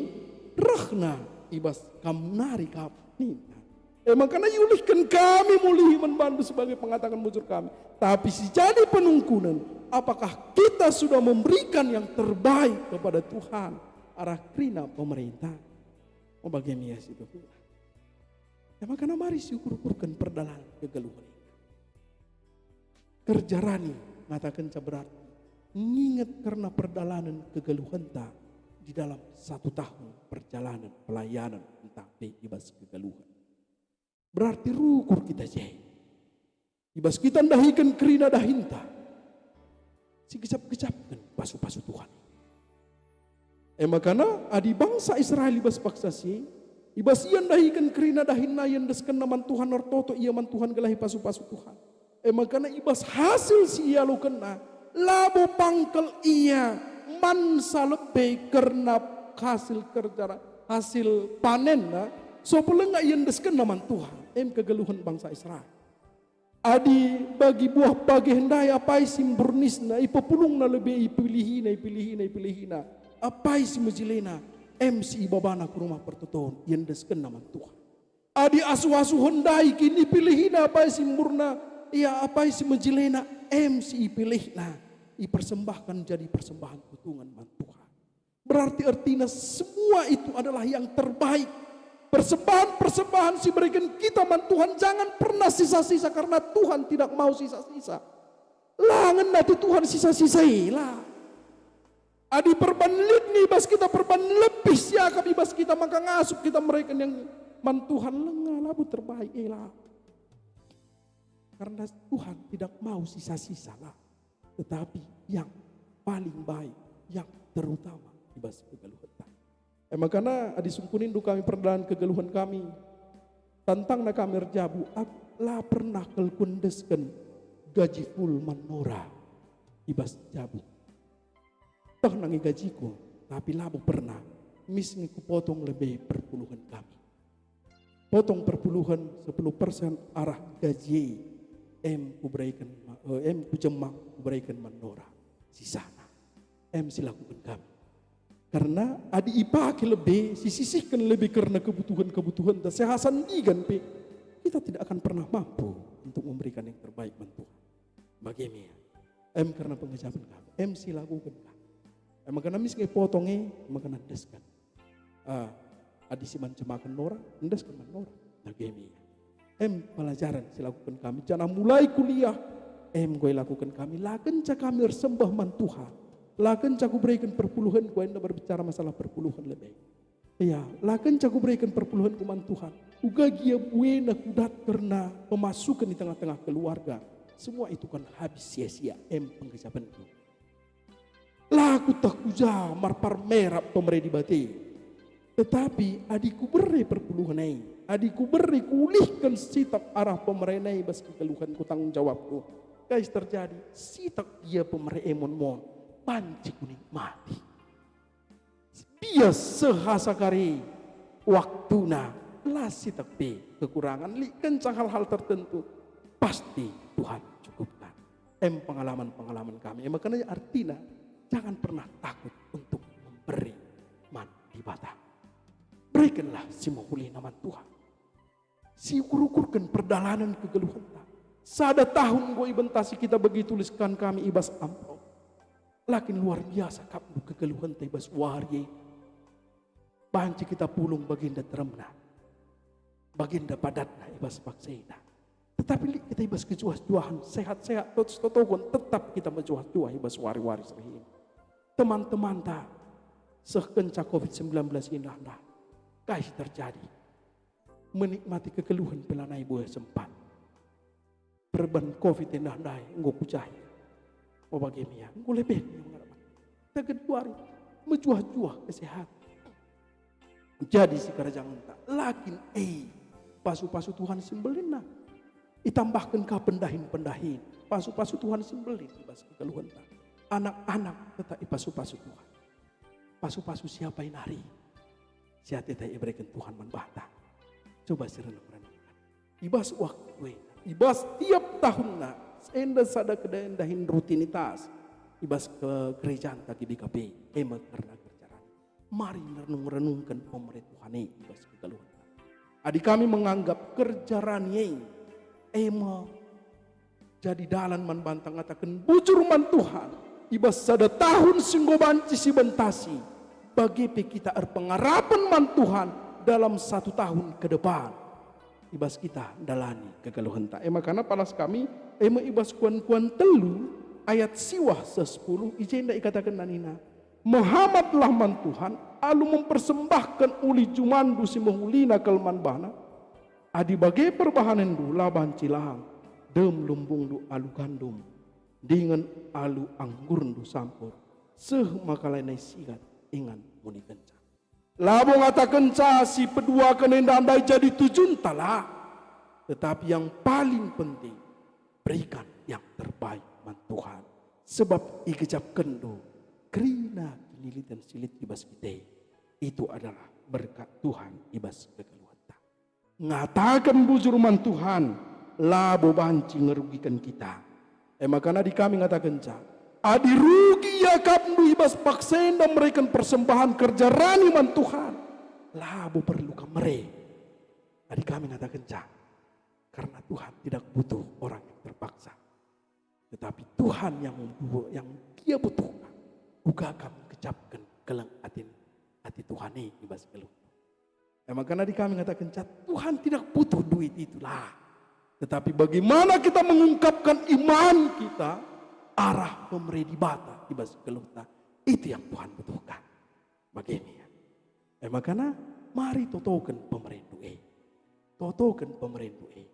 rehna i bas kam nari kap nina. E maka iulihken kami mulihi man bandu sebagai pengataken bujur kami. Tapi si jadi penungkunen, apakah kita sudah memberikan yang terbaik kepada Tuhan arah kerina pemerenta? Mebage mias itu pula. E maka mari siukur-ukurken perdalanen kegeluhen enda. Kerja rani ngatakenca berarti nginget kerna perdalanen kegeluhenta di dalam satu tahun perjalanan pelayanan ntah pe i bas kegeluhen. Berarti rukur kita je. I bas kita ndahiken kerina dahinta, sigejap-gejapken pasu-pasu Tuhan. E maka adi bangsa Israel i bas paksa si, i bas ia ndahiken kerina dahinna, iendeskenna man Tuhan, ertoto ia man Tuhan gelah ipasu-pasu Tuhan. E maka i bas hasil si ialokenna, labo pangkel ia mansa lebe kerna hasil kerja, hasil panenna, so pe langa iendeskenna man Tuhan, em kegeluhen bangsa Israel. Adi bagi buah page ndai apai si mburnisna, ipepulungna lebe, ipilihina, ipilihina, ipilihina, apai si mejilena, em si ibabana ku rumah pertoton, iendeskenna man Tuhan. Adi asuh-asuh ndai kin ipilihina apai si mburna, ia apai si mejilena, em si ipilihna, ipersembahken jadi persembahan kutungen man Tuhan. Berarti ertina semua itu adalah yang terbaik. Persembahan-persembahan si berikan kita man Tuhan jangan pernah sisa-sisa, karena Tuhan tidak mau sisa-sisa. La ngena tu Tuhan sisa-sisa, la. Adi perban lit ni bas kita, perban lebih siakap i bas kita, maka ngasup kita mereken yang man Tuhan, lenga labo terbaik, ela. Karena Tuhan tidak mau sisa-sisa, la, tetapi yang paling baik, yang terutama i bas kegeluhenta. E makana adi sungkunindu kami perdalan kegeluhen kami, tantangna kami erjabu, aku la pernah kal kuendesken gaji full man Nora i bas jabu. Teh nangi gajiku, tapi labo pernah mis nge kupotong lebe perpuluhen kami. Potong perpuluhen sepuluh persen arah gaji e, em kubereken ma-, eh, em kujemang kubereken man Nora. Sisana em si lakuken kami. Karena adi ipake lebe, sisisihken lebe kerna kebutuhen-kebutuhenta, sehasan ndigan pe, kita tidak akan pernah mampu untuk memberikan yang terbaik man Tuhan. Bage me ia. Em kerna pengejapen kami. Em si lakuken kami. Em kerna mis nge potong e, maka nandesken. Ah, adi si man cemaken Nora, nandesken man Nora. Bage me ia. Em pelajaran si lakuken kami. Janah mulai kuliah, em enggo ilakuken kami. La kenca kami ersembah man Tuhan. La kenca kubereken perpuluhenku, enda berbicara masalah perpuluhen lebe. Ia, la kenca kubereken perpuluhenku man Tuhan. Uga gia buena kudat kerna pemasuken i tengah-tengah keluarga. Semua itu kan habis sia-sia, em penggejapenku. La kuteh kuja marpar merap pemere Dibata. Tetapi adi kubere perpuluhen e, adi kubere kuulihken sitik arah pemere e bas kegeluhenku, tanggung jawabku, kai si terjadi? Sitik gia pemere e mon-mon, banci kunikmati. Bias seh asa kari waktuna, la sitik pe kekurangan, lit kenca hal-hal tertentu, pasti Tuhan cukupkan. Em pengalaman-pengalaman kami. Em makana artina, jangan pernah takut untuk memberi man Dibata. Berikanlah si mehulina man Tuhan. Siukur-ukurken perdalanen kegeluhenta. Sada tahun enggo ibentasi kita bagi tulisken kami i bas amplop. Lakin luar biasa kap kegeluhenta i bas wari e. Banci kita pulung bagenda teremna, bagenda padatna i bas paksa enda. Tetapi lit kita i bas kejuah-juahen, sehat-sehat, totos-totohen, tetap kita mejuah-juah i bas wari-wari seh enda. Teman-temanta seh kenca covid sembilan belas enda, kai si terjadi? Menikmati kegeluhen pe lanai buah sempat. Perban covid enda ndai enggo kujahi. O bage me ia, enggo lebe nge ngarap. Tegeduari, mejuah-juah kesehatan. Jadi sikerajangenta, lakin e, pasu-pasu Tuhan si mbelinna. Itambahken ka pendahin-pendahin, pasu-pasu Tuhan si mbelin i bas kegeluhenta. Anak-anak tetap ipasu-pasu Tuhan. Pasu-pasu siapa nari? Si ateta ibereken Tuhan man banta. Coba si renung-renungken. I bas waktu e, i bas tiap tahunna, enda sada kedahin-dahin rutinitas i bas ke-, gerejanta G B K P, e me kerna kerja rani. Mari renung-renungken pemere Tuhan e i bas kegeluhenta. Adi kami menganggap kerja rani e, e me jadi dalan man banta ngataken bujur man Tuhan, i bas sada tahun si enggo banci sibentasi, bage pe kita erpengarapen man Tuhan dalam satu tahun ke depan. I bas kita ndalani kegeluhenta. E makana palas kami, e me i bas Kuan-kuan telu ayat siwah seh sepuluh, i jenda ikatakenna nina, "Mehamatlah man Tuhan, alu mempersembahken ulih jumanndu si mehulina kal man baNa. Adi bage perbahanenndu, la banci lang, dem lumbungndu alu gandum, dingen alu anggurndu sampur, seh maka lanai sigat ingan munikenca." Labo ngatakenca si peduaken enda ndai jadi tujunta, la. Tetapi yang paling penting, berikan yang terbaik man Tuhan. Sebab igejapkenndu kerina Kiniliten si lit i bas kita e, itu adalah berkat Tuhan i bas kegeluhenta. Ngataken bujur man Tuhan, labo banci ngerugiken kita. E maka nadi kami ngatakenca, adi rugi iakapndu i bas paksa enda mereken persembahan kerja rani man Tuhan, labo perlu kam mere. Adi kami ngatakenca, karena Tuhan tidak butuh orang yang terpaksa. Tetapi Tuhan yang membu-, yang Dia butuhkan, uga kami kecapken keleng atin, ati Tuhan e i bas geluh. E maka nadi kami ngatakenca, Tuhan tidak butuh duit itulah. Tetapi bagaimana kita mengungkapkan iman kita, arah pemere Dibata i bas geluhta, itu yang Tuhan butuhkan. Bage me ia. E maka mari totoken pemerendu e. Totoken pemerendu e.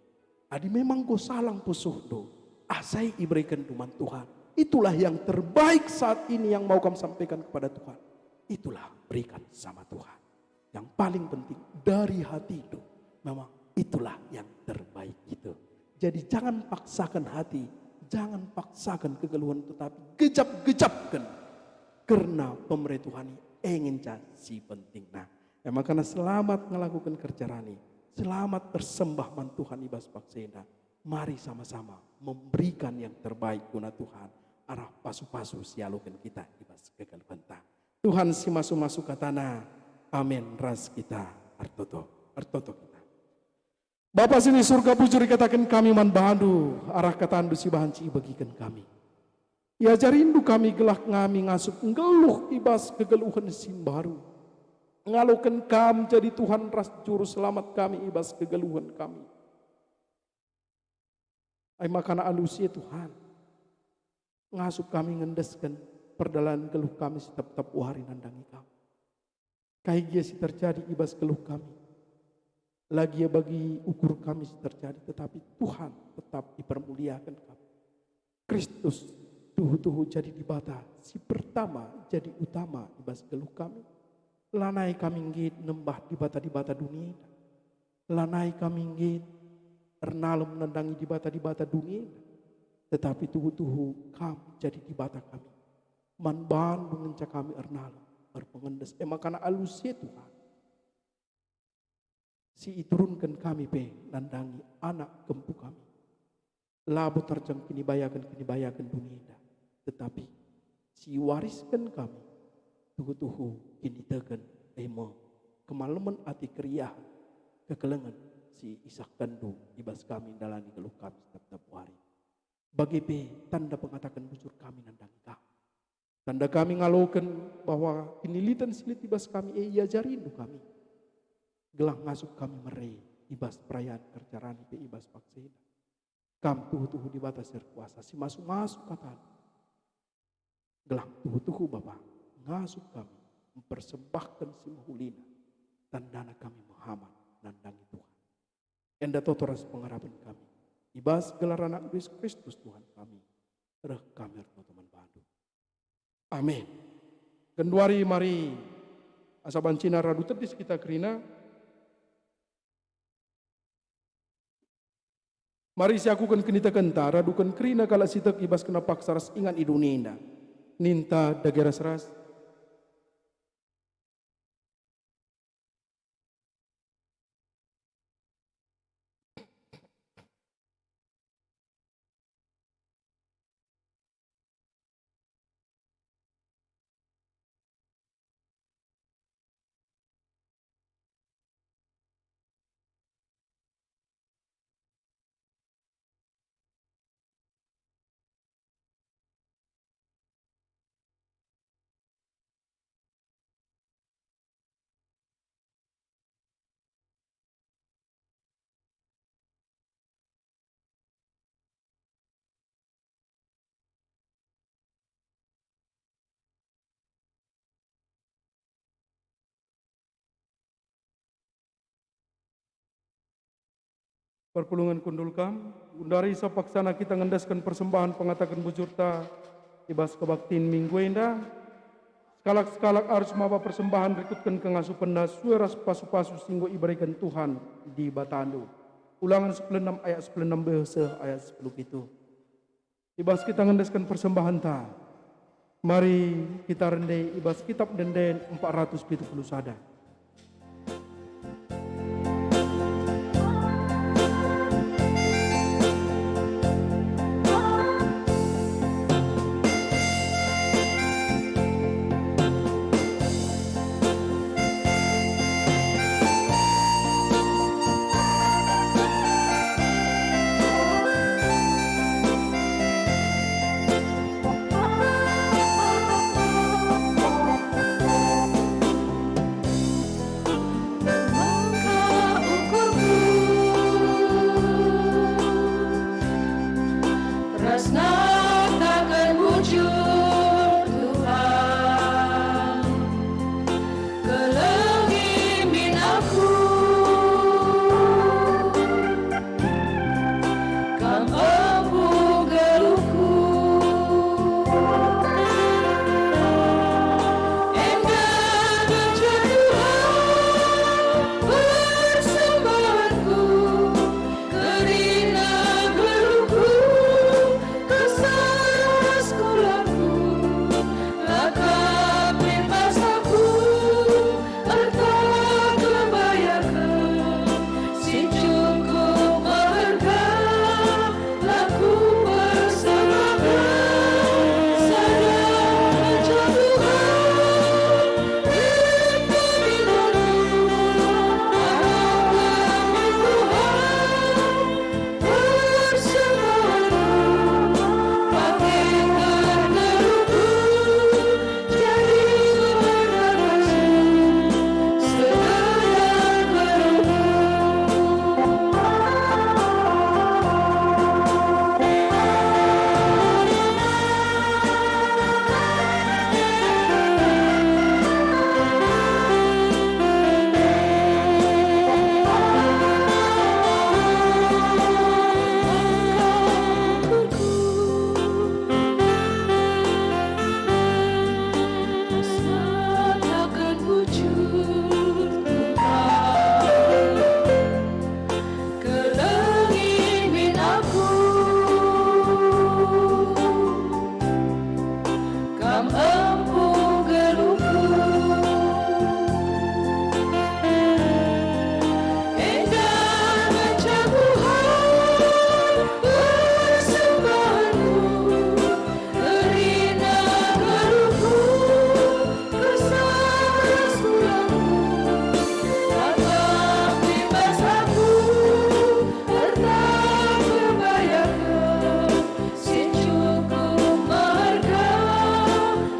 Adi memang enggo salang pusuhndu, asa iberekenndu man Tuhan. Itulah yang terbaik saat ini yang mau kam sampaikan kepada Tuhan. Itulah berikan sama Tuhan. Yang paling penting dari hatindu, memang itulah yang terbaik itu. Jadi jangan paksakan hati, jangan paksakan kegeluhen, tetapi gejap-gejapken. Kerna pemere Tuhan e ngenca si penting. Nah, e maka selamat ngelakuken kerja rani, selamat ersembah man Tuhan i bas paksa enda. Mari sama-sama memberikan yang terbaik guna Tuhan, arah pasu-pasu si ialoken kita i bas kegeluhenta. Tuhan si masu-masu kataNa. Amin. Ras kita ertoto, ertoto kita. Bapa si i Surga, bujur ikataken kami man bandu arah katandu si banci ibegiken kami. IajariNdu kami gelah kami ngasup nggeluh i bas kegeluhen si mbaru. Ngaloken Kam jadi Tuhan ras Juru Selamat kami i bas kegeluhen kami. E maka alu si e Tuhan, ngasup kami ngendesken perdalanen geluh kami si tep-tep wari nandangi Kam. Kai gia si terjadi i bas geluh kami, la gia bagi ukur kami si terjadi, tetapi Tuhan tetap ipermuliaken kami. Kristus tuhu-tuhu jadi Dibata si pertama jadi utama i bas geluh kami. Lanai kami nggit nembah dibata-dibata doni enda. Lanai kami nggit ernalem nandangi dibata-dibata doni enda, tetapi tuhu-tuhu Kam jadi Dibata kami. Man bandu ngenca kami ernalem, erpengendes, e maka alu si e Tuhan, si iturunken kami pe nandangi anak kempu kami. Labo terjeng kinibayaken-kinibayaken doni enda, tetapi si iwarisken kami tuhu-tuhu kiniteken, e me kemalemen ate, keriahen, kekelengen si isahkenNdu i bas kami ndalani geluh kami si tep-tep wari. Bage pe tanda pengataken bujur kami nandangi Kam. Tanda kami ngaloken bahwa kiniliten si lit i bas kami e iajariNdu kami, gelah ngasup kami mere i bas perayan kerja rani pe i bas paksa enda. Kam tuhu-tuhu Dibata si erkuasa, si masu-masu kataNdu. Gelah tuhu-tuhu Bapa ngasup kami mpersembahken si mehulina, tandana kami mehamat nandangi Tuhan. Enda toto ras pengarapen kami. I bas gelar AnakNdu Jesus Kristus Tuhan kami, reh kami ertoto man bandu. Amin. Genduari mari asa bancina radu tedis kita kerina. Mari siakuken kinitekenta, raduken kerina kalak si tek i bas kena paksa ras ingan i doni enda. Ninta dage ras-ras. Perpulungen kundul kam, gundari sapaksana kita ngendesken persembahen pengataken bujurta i bas kebaktin minggu enda. Sekalak-sekalak arus maba persembahen rikutken kengasupenna sue ras pasu-pasu si enggo ibereken Tuhan Dibatandu. Ulangen sepuluh enam ayat sepuluh enam b seh ayat sepuluh pitu. I bas kita ngendesken persembahenta, Mari kita rende i bas Kitab Ende-enden empat ratus pitu puluh sada. Ras ngataken bujur, Tuhan, kelengi min aku, Kam empu geluhku. Enda ngenca Tuhan persembahanku, kerina geluhku, kesah ras kulangku, la ka pe pasaku, erta kebayaken si cukup meherga, la kupersembahken sada ngenca Tuhan, lit kami nari, arahken Tuhan. Kelengi min aku, Kam empu geluhku. Enda ngenca Tuhan persembahanku, kerina geluhku, kesah ras kulangku, la ka pe pasaku, erta kebayaken si cukup meherga,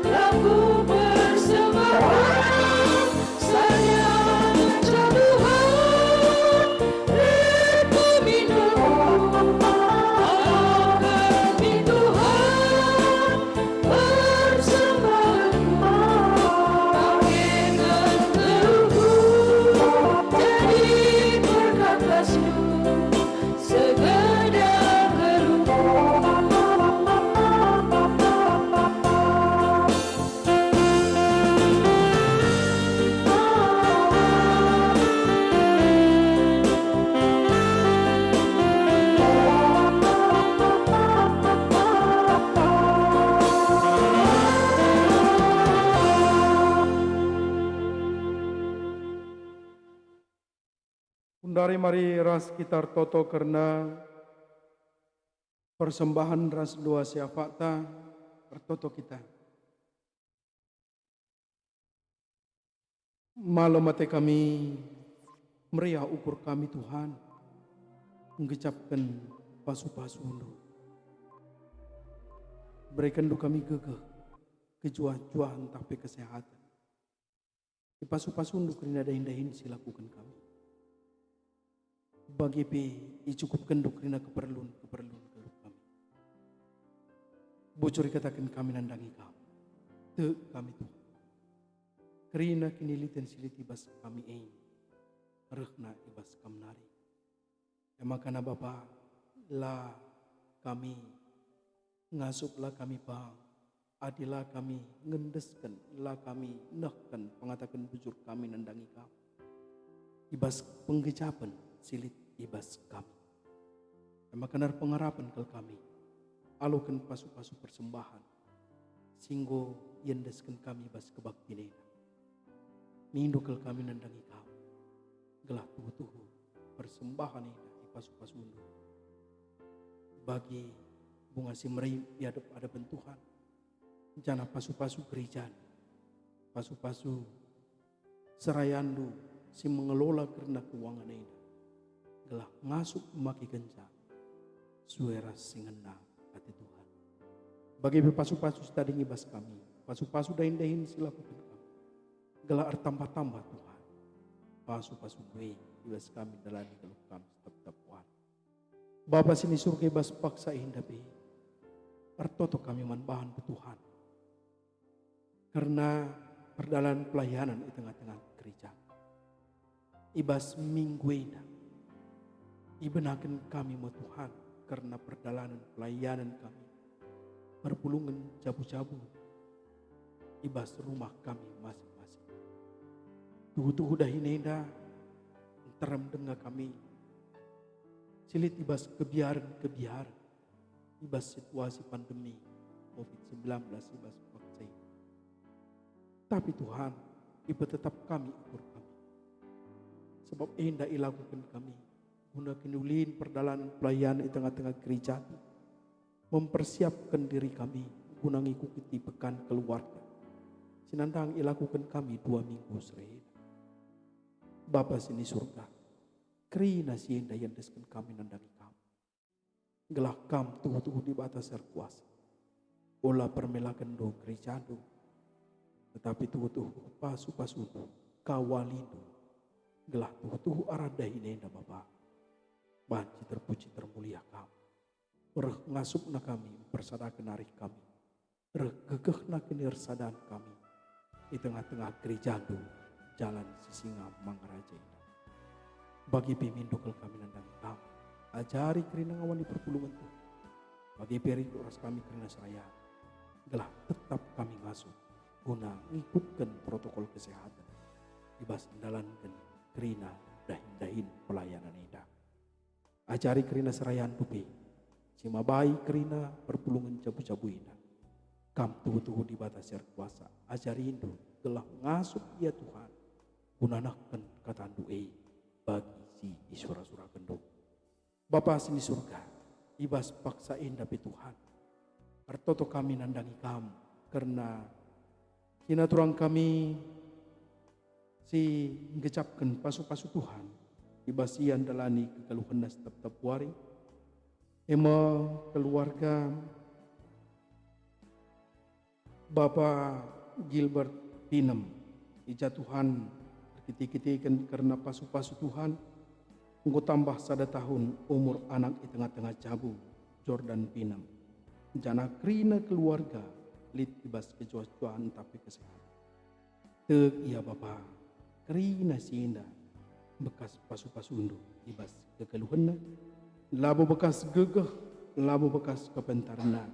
la kupersembahken sada ngenca Tuhan, lit kami nari, arahken min Tuhan persembahanku, pakeken geluhku, jadi perkakasndu. Segedap geluhku. Gundari mari ras kita ertoto kerna persembahen ras doa si afakta, ertoto kita. Malem ate kami, meriah ukur kami, Tuhan, nggejapken pasu-pasuNdu. BerekenNdu kami gegeh, kejuah-juahen ntah pe kesehaten. Ipasu-pasuNdu kerina dahin-dahin si lakuken kami. Bage pe icukupkenNdu kerina keperlun-keperlun geluh kami. Bujur ikataken kami nandangi Kam. Tek kami, Tuhan. Kerina kiniliten si lit i bas kami e, rehna i bas Kam nari. E maka, Bapa, la kami ngasup, la kami pang, adi la kami ngendesken, la kami nehken pengataken bujur kami nandangi Kam i bas penggejapen si lit i bas kami. E maka erpengarapen kal kami, aloken pasu-pasu persembahen si enggo iendesken kami bas kebaktin enda. Mindo kal kami nandangi Kam, gelah tuhu-tuhu persembahen enda ipasu-pasundu bagi bunga si merim i adep-adepen Tuhan, janah pasu-pasu gerejaNdu, pasu-pasu serayandu si mengelola kerna keuangan enda, gelah ngasup makekenca sue ras si ngena ate Tuhan. Bage pe pasu-pasu si tading i bas kami, pasu-pasu dahin-dahin si lakuken kami, gelah ertambah-tambah Tuhan pasu-pasundu e i bas kami ndalani geluh kami si tep-tep wari. Bapa si ni Surga, i bas paksa enda pe ertoto kami man bahanNdu Tuhan, kerna perdalanen pelayanan i tengah-tengah gereja. I bas minggu enda, ibenaken kami me Tuhan kerna perdalanen pelayanan kami, perpulungen jabu-jabu i bas rumah kami masing-masing. Tuhu-tuhu dahin enda nterem denga kami si lit i bas kebiaren-kebiaren i bas situasi pandemi covid sembilan belas i bas paksa enda. Tapi Tuhan, ipetetap kami ukur kami, sabap enda ilakuken kami guna kiniulin perdalanen pelayanan i tengah-tengah gerejaNdu, mempersiapken diri kami guna ngikuti Pekan Keluarga si nandangi ilakuken kami dua minggu seh enda. Bapa si ni Surga, kerina si enda iendesken kami nandangi Kam, gelah Kam tuhu-tuhu Dibata si erkuasa. Ola permelakenndu gerejaNdu, tetapi tuhu-tuhu pasu-pasuNdu, kawaliNdu, gelah tuhu-tuhu arah dahin enda, Bapa, banci terpuji termulia Kam. Reh ngasupna kami mpersadaken arih kami, reh gegehna kiniersadan kami i tengah-tengah gerejaNdu, Jalan Sisingamangaraja enda. Bage pe mindo kal kami nandangi Kam, ajari kerina ngawan i perpulungen Tuhan. Bage pe rikut ras kami kerina serayan, gelah tetap kami ngasup guna ngikutken protokol kesehatan i bas ndalanken kerina dahin-dahin pelayanan enda. Ajari kerina serayanNdu pe, si mabai kerina perpulungen jabu-jabu enda. Kam tuhu-tuhu Dibata si erkuasa, ajarindu gelah ngasup ia Tuhan, guna nehken kataNdu e bagi si isura-surakenndu. Bapa si ni Surga, i bas paksa enda pe Tuhan, ertoto kami nandangi Kam kerna si naturang kami si nggejapken pasu-pasu Tuhan, i bas ia ndalani kegeluhenna setep-tep wari, e me keluarga Bapa Gilbert Pinem. I ja Tuhan erkite-kiteken kerna pasu-pasu Tuhan, enggo tambah sada tahun umur anak i tengah-tengah jabu, Jordan Pinem, janah kerina keluarga lit i bas kejuah-juahen ntah pe kesehatan. Tek ia Bapa, kerina si enda bekas pasu-pasundu i bas kegeluhenna, labo bekas gegeh, labo bekas kepentarenna,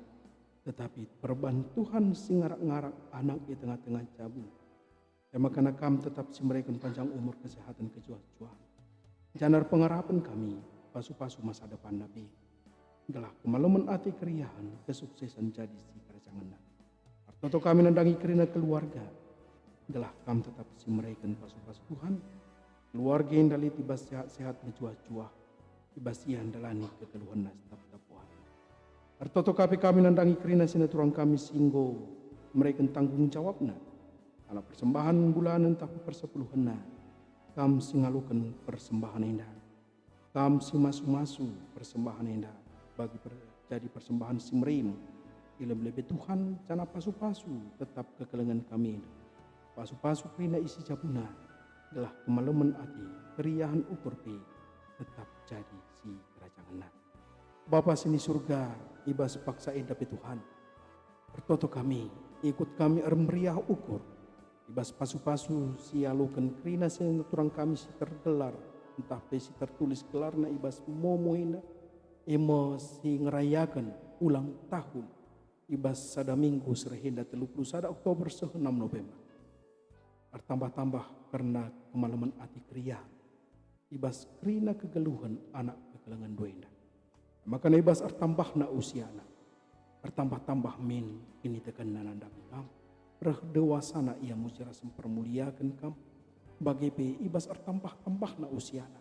tetapi perban Tuhan si ngarak-ngarak anak i tengah-tengah jabu. E maka Kam tetap si mereken panjang umur, kesehatan, kejuah-juahen. Janah erpengarapen kami pasu-pasu masa depanna pe, gelah kemalemen ate, keriahen, kesuksesen jadi si kerajangenna. Ertoto kami nandangi kerina keluarga, gelah Kam tetap si mereken pasu-pasu Tuhan, keluarga enda lit i bas sehat-sehat, mejuah-juah, i bas ia ndalani kegeluhenna setep-tep wari. Ertoto ka pe kami nandangi kerina si naturang kami si enggo mereken tanggung jawabna, anak persembahen bulanen ntah pe persepuluhenna. Kam si ngaloken persembahen enda. Kam si masu-masu persembahen enda bagi per-, jadi persembahen si merim i lebe-lebe Tuhan, janah pasu-pasu tetap kekelengen kami enda. Pasu-pasu kerina isi jabuna, gelah kemalemen ate, keriahen ukur pe tetap jadi si kerajangenna. Bapa si ni Surga, i bas paksa enda pe Tuhan, ertoto kami, ikut kami ermeriah ukur i bas pasu-pasu si ialoken kerina si naturang kami si tergelar, ntah pe si tertulis gelarna i bas momo enda, e me si ngerayaken ulang tahun i bas sada minggu seh enda, telu puluh sada Oktober seh enam November. Ertambah-tambah kerna kemalemen ate, keriahen i bas kerina kegeluhen anak kekelengenndu enda. Maka i bas ertambahna usiana, Ertambah-tambah min kinitekenna nandangi Kam, reh dewasana ia muji ras mpermuliaken Kam, bage pe i bas ertambah-tambahna usiana,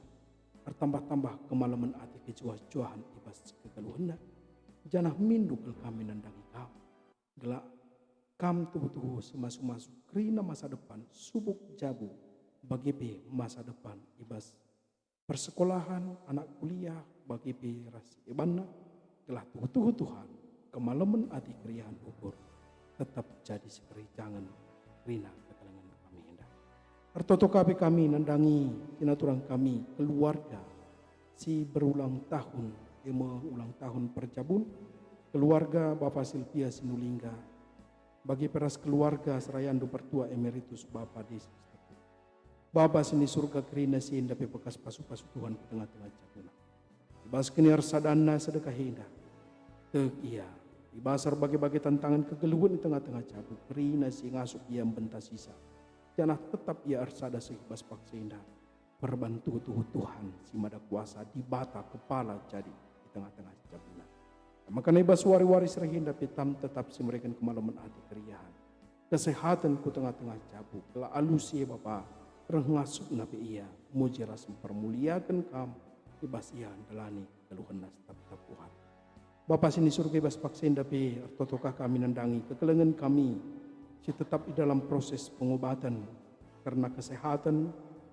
ertambah-tambah kemalemen ate kejuah-juahen i bas kegeluhenna, janah mindo kal kami nandangi Kam, gelah Kam tuhu-tuhu si masu-masu kerina masa depan subuk jabu, bage pe masa depan i bas persekolahen, anak kuliah, bage pe ras si debanna, gelah tuhu-tuhu Tuhan, kemalemen ate keriahen ukur, tetap jadi sikerijangen kerina kekelengen kami enda. Ertoto ka pe kami nandangi kinaturan kami keluarga si berulang tahun, e me ulang tahun perjabun, keluarga Bapa Silvia Sinulingga, bage pe ras keluarga serayandu pertua emeritus Bapa Desi Sitepu. Bapa si ni Surga, kerina si enda pe bekas pasu-pasu Tuhan ku tengah-tengah jabuna. I bas keniarsadanna sedekah enda, tek ia, i bas erbage-bage tantangen kegeluhen i tengah-tengah jabu, kerina si ngasup ia mbenta sisa, janah tetap ia ersada seh i bas paksa enda. Perban tuhu-tuhu Tuhan si Mada Kuasa, Dibata kepala jadi i tengah-tengah jabuna. Maka i bas wari-wari si reh enda pe Kam tetap si mereken kemalemen ate keriahen, kesehaten ku tengah-tengah jabu, gelah alu si e Bapa, reh ngasupna pe ia muji ras mpermuliaken Kam i bas ia ndalani kegeluhenna setap-tap Tuhan. Bapa si ni Surga, i bas paksa enda pe ertoto ka kami nandangi kekelengen kami si tetap i dalam proses pengobaten kerna kesehaten,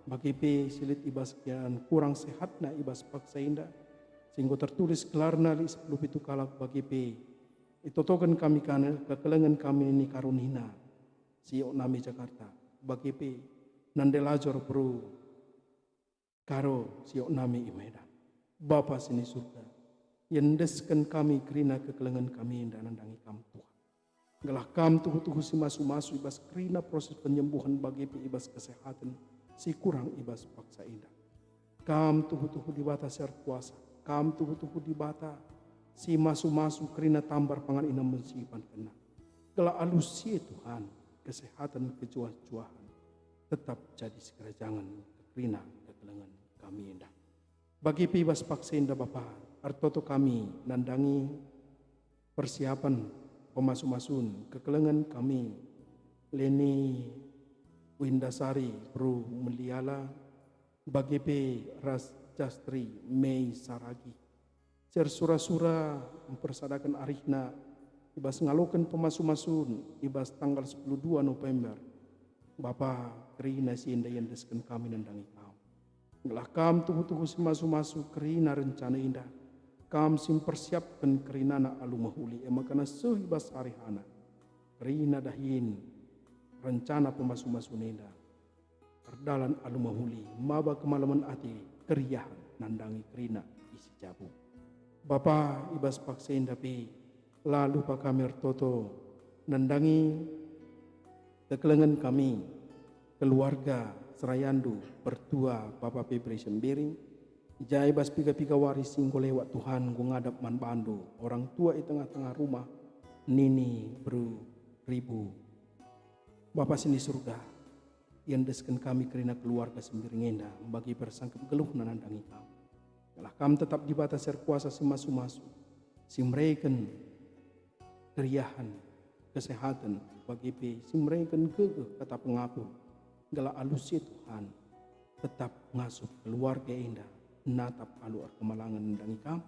bage pe si lit i bas keadaan kurang sehatna i bas paksa enda, si enggo tertulis gelarna lit sepuluh pitu kalak, bage pe itotoken kami kane kekelengen kami nini Karunina si iok nami Jakarta, bage pe nande Lajor beru Karo si iok nami i Medan. Bapa si ni Surga, iendesken kami kerina kekelengen kami enda nandangi Kam, Tuhan. Gelah Kam tuhu-tuhu si masu-masu i bas kerina proses penyembuhan, bage pe i bas kesehaten si kurang i bas paksa enda. Kam tuhu-tuhu Dibata si erkuasa, Kam tuhu-tuhu Dibata si masu-masu kerina tambar pangan inem si ipankenna. Gelah alu si e, Tuhan, kesehaten, kejuah-juahen tetap jadi sikerajangen kerina kekelengen kami enda. Bage pe i bas paksa enda, Bapa, ertoto kami nandangi persiapen pemasu-masun kekelengen kami, Leni Windasari beru Meliala, bage pe ras Jastri Mei Saragi. Si ersura-sura mpersadaken arihna i bas ngaloken pemasu-masun i bas tanggal sepuluh dua November. Bapa, kerina si enda iendesken kami nandangi Kam. Gelah Kam tuhu-tuhu si masu-masu kerina rencana enda. Kam si mpersiapken kerinana alu mehuli, e maka seh i bas arihna. Kerina dahin rencana pemasu-masun enda erdalan alu mehuli, maba kemalemen ate, keriahen nandangi kerina isi jabu. Bapa, i bas paksa enda pe la lupa kami ertoto nandangi kekelengen kami, keluarga serayandu, pertua Bapa Febri Sembiring, i ja i bas piga-piga wari si enggo lewat, Tuhan, enggo ngadap man bandu, orang tua i tengah-tengah rumah, nini beru Ribu. Bapa si ni Surga, iendesken kami kerina keluarga Sembiring enda, bagi persangkep geluhna nandangi Kam. Gelah Kam tetap Dibata si erkuasa, si masu-masu, si mereken keriahen, kesehaten, bagi pe si mereken gegeh kata pengapul. Gelah alu si e, Tuhan, tetap ngasup keluarga enda natap alu erkemalangen nandangi Kam.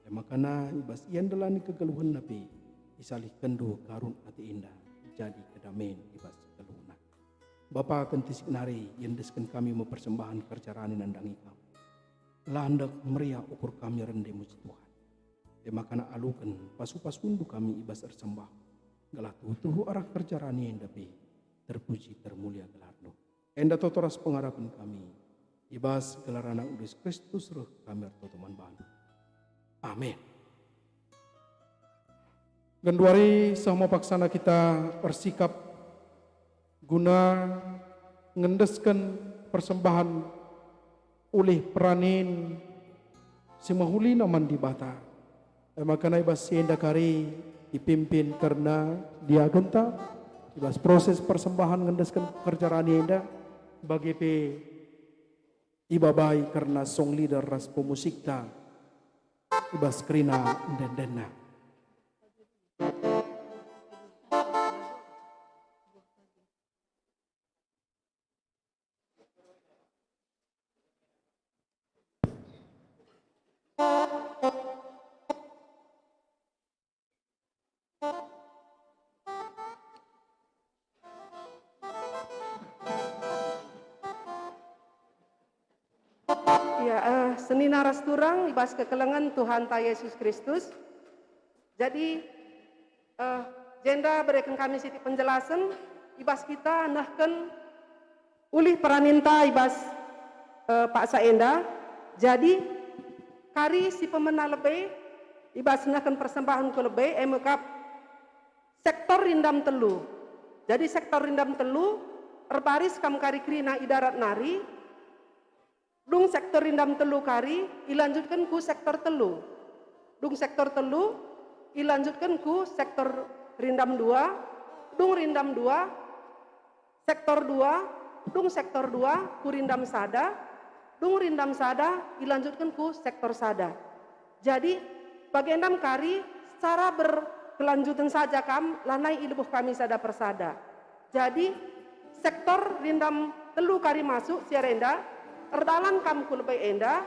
E maka i bas ia ndalani kegeluhenna pe, isalihkenNdu garun ate enda jadi kedamen i bas geluhna. Bapa, kentisik nari iendesken kami me persembahen kerja rani nandangi Kam. Landek meriah ukur kami rende muji Tuhan. E maka aluken pasu-pasuNdu kami i bas ersembah, gelah tuhu-tuhu arah kerja rani enda pe terpuji termulia gelarNdu. Enda toto ras pengarapen kami, i bas gelar Anakmu Jesus Kristus reh kami ertoto man bandu. Amin. Genduari seh me paksana kita ersikap guna ngendesken persembahen ulih peranin si mehulina man Dibata. E maka i bas si enda kari ipimpin kerna diagenta, i bas proses persembahen ngendesken kerja rani enda, bage pe ibabai kerna song leader ras pemusikta i bas kerina ende-endenna. Ya, eh, senina ras turang i bas kekelengen Tuhanta Yesus Kristus. Jadi, eh, jenda bereken kami sitik penjelasen i bas kita nehken ulih peraninta i bas, eh, paksa enda. Jadi, kari si pemena lebe i bas nehken persembahen ku lebe, e me kap sektor rindam telu. Jadi, sektor rindam telu erbaris kam kari kerina i darat nari, dung sektor rindam telu kari ilanjutken ku sektor telu. Dung sektor telu ilanjutken ku sektor rindam dua, dung rindam dua, sektor dua, dung sektor dua ku rindam sada, dung rindam sada ilanjutken ku sektor sada. Jadi, bagenda me kari secara berkelanjutan saja kam, lanai ilebuh kami sada persada. Jadi, sektor rindam telu kari masuk si arenda, erdalan kam ku lebe enda,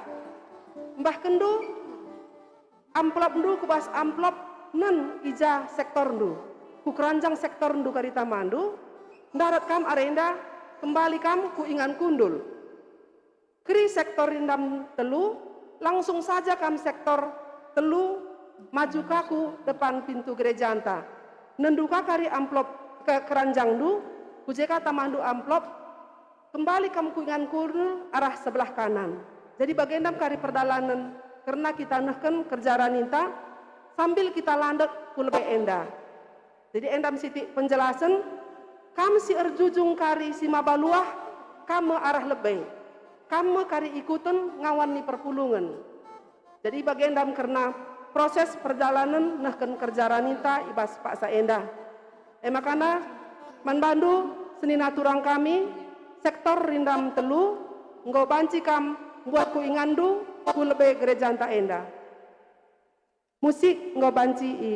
mbahkenndu amplopndu ku bas amplop nen i ja sektorndu, ku keranjang sektorndu kari tamandu, ndarat kam arenda, kembali kam ku ingan kundul. Keri sektor rindam telu, langsung saja kam sektor telu maju ka ku depan pintu gerejanta. Nendu ka kari amplop ke keranjangndu, ku je ka tamandu amplop, kembali kam ku ingan kundul arah sebelah kanan. Jadi bagenda me kari perdalanen kerna kita nehken kerja raninta sambil kita landek ku lebe enda. Jadi enda me sitik penjelasen, kam si erjujung kari si maba luah, kam me arah lebe. Kam me kari ikuten ngawan ni perpulungen. Jadi bagenda me kerna proses perdalanen nehken kerja raninta i bas paksa enda. E makana, man bandu senina turang kami, sektor rindam telu, enggo banci kam mbuat ku inganndu ku lebe gerejanta enda. Musik enggo banci i.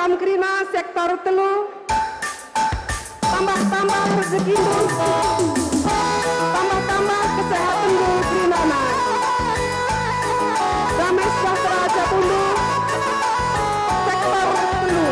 Kerina sektor telu, tambah-tambah rezekindu, tambah-tambah kesehatenndu kerinana. Damai sejahtera jabundu, sektor telu.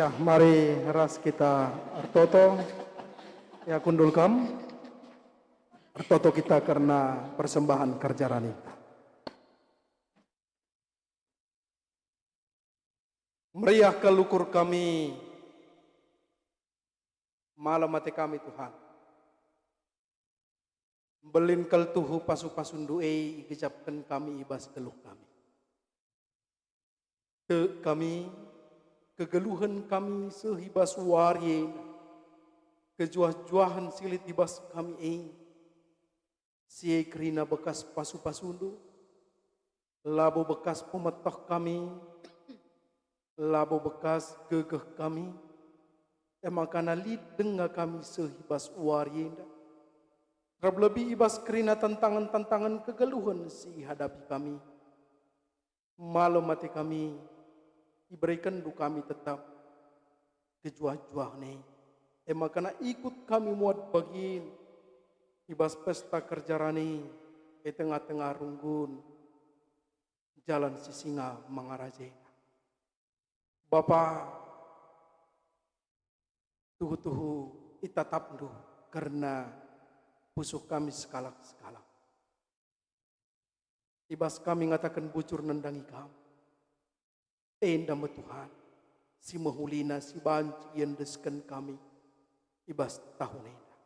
Mari ras kita ertoto, ya kundul kam, ertoto kita kerna persembahen kerja rani. Meriah kal ukur kami, malem ate kami, Tuhan. Mbelin kal tuhu pasu-pasuNdu e igejapken kami i bas geluh kami. Tek kami, kegeluhen kami seh i bas wari enda, kejuah-juahen si lit i bas kami e, si e kerina bekas pasu-pasuNdu, labo bekas pemeteh kami, labo bekas gegeh kami, e makana lit denga kami seh i bas wari enda, terlebih i bas kerina tantangen-tantangen kegeluhen si ihadapi kami. Malem ate kami, iberekenNdu kami tetap kejuah-juahen e, e makana ikut kami muat bagin i bas pesta kerja rani e tengah-tengah runggun Jalan Sisingamangaraja enda. Bapa, tuhu-tuhu itatapNdu kerna pusuh kami sekalak-sekalak. I bas kami ngataken bujur nandangi Kam. Enda me Tuhan, si mehulina si banci iendesken kami i bas tahun enda.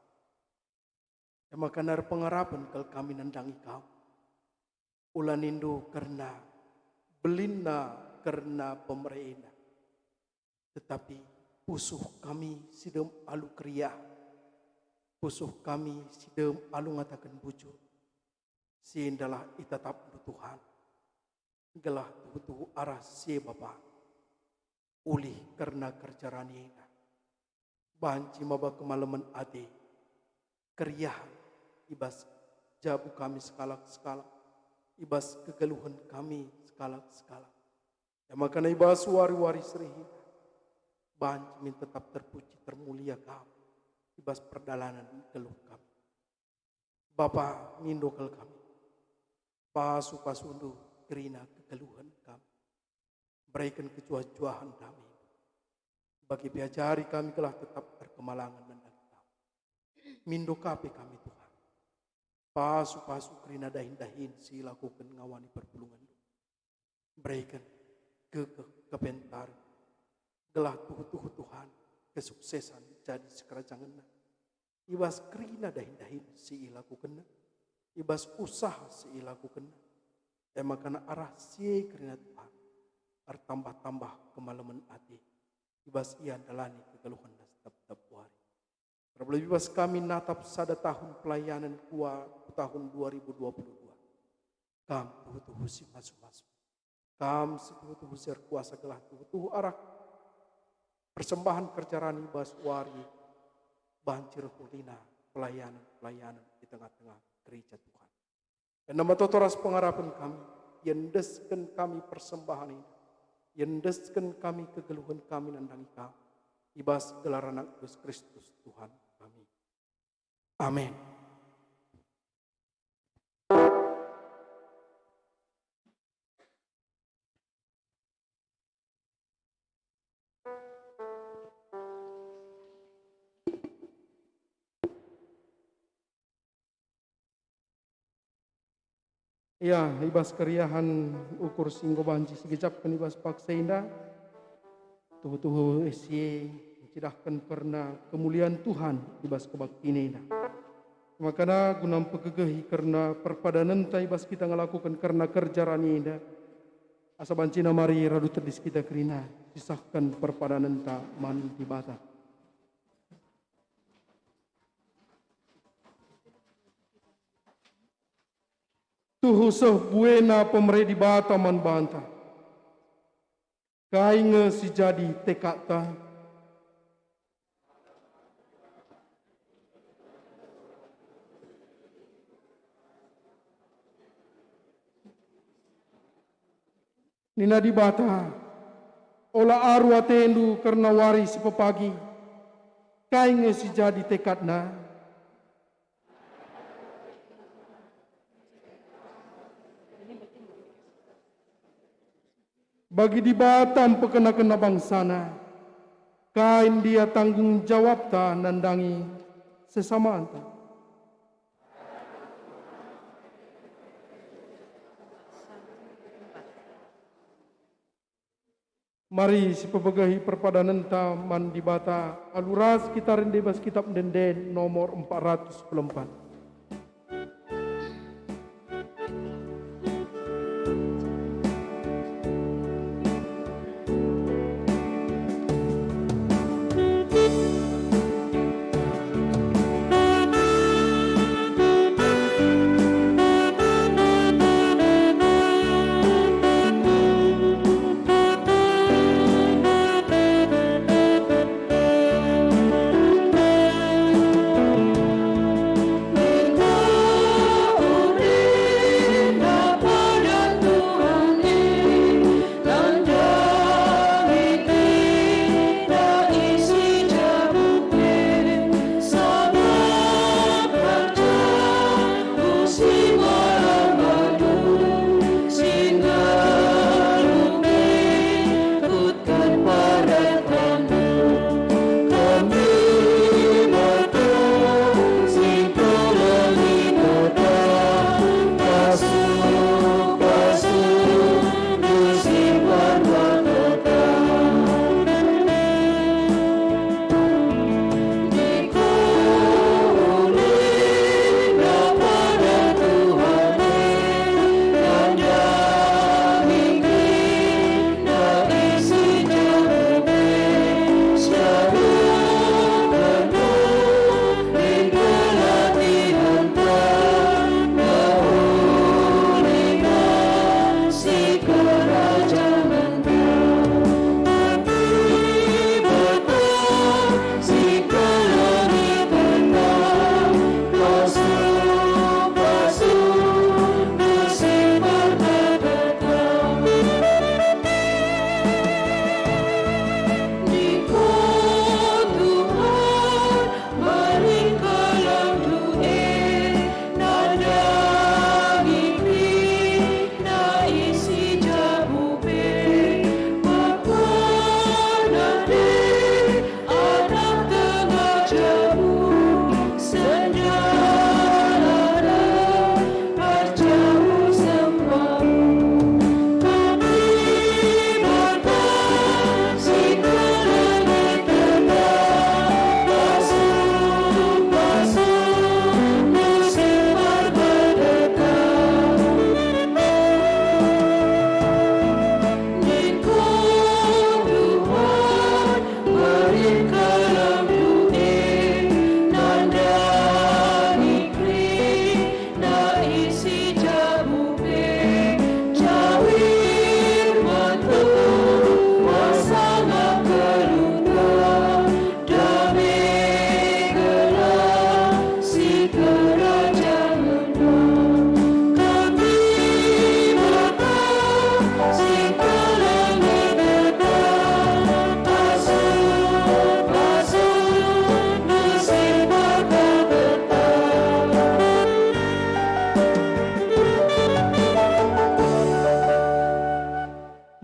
E maka erpengarapen kal kami nandangi Kam. Ula nindu kerna belinna kerna pemere enda, tetapi pusuh kami si dem alu keriah, pusuh kami si dem alu ngataken bujur. Si endalah itatapNdu Tuhan, gelah tuhu-tuhu arah si e Bapa, ulih kerna kerja rani enda. Banci maba kemalemen ate, keriahen i bas jabu kami sekalak-sekalak, i bas kegeluhen kami sekalak-sekalak. E maka i bas wari-wari si reh enda, banci min tetap terpuji termulia Kam i bas perdalanen geluh kami. Bapa, mindo kal kami. Pasu-pasuNdu kerina kegeluhen kami. Bereken kejuah-juahen kami. Bagi pe ajari kami gelah tetap erkemalangen nandangi Kam. Mindo ka pe kami, Tuhan. Pasu-pasu kerina dahin-dahin si ilakoken ngawani perpulungenNdu. Bereken gegeh kepentaren, gelah tuhu-tuhu Tuhan kesuksesan jadi sikerajangenna. I bas kerina dahin-dahin si ilakokenna, i bas usaha si ilakokenna, e maka arah si e kerina Tuhan, ertambah-tambah kemalemen ate, i bas ia ndalani kegeluhenna setep-tep wari. Terlebih bas kami natap sada tahun pelayanen kua ku tahun dua ribu dua puluh dua. Kam tuhu-tuhu si masu-masu. Kam si tuhu-tuhu si erkuasa gelah tuhu-tuhu arah persembahen kerja rani bas wari banci reh ulina pelayanen-pelayanen i tengah-tengah gereja Tuhan. Enda me toto ras pengarapen kami, iendesken kami persembahen enda, iendesken kami kegeluhen kami nandangi Kam, i bas gelar Anak Jesus Kristus Tuhan kami. Amin. Ia, i bas keriahen ukur si enggo banci sigejapken i bas paksa enda, tuhu-tuhu si e ncidahken kerna kemulian Tuhan i bas kebaktin enda. Makana guna mpegegehi kerna perpadanenta i bas kita ngelakoken kerna kerja rani enda, asa bancina mari radu tedis kita kerina sisahken perpadanenta man Dibata. Tuhu seh buena pemere Dibata man banta. Kai nge si jadi tekadta? Nina Dibata, "Ola aru atendu kerna wari si pepagi. Kai nge si jadi tekadna?" Bagi Dibata mpekenakenna bangsaNa, Kai ndia tanggung jawabta nandangi sesamanta? Mari sipebegehi perpadanenta man Dibata alu ras kita rende bas Kitap Ende-enden nomor empat ratus empat.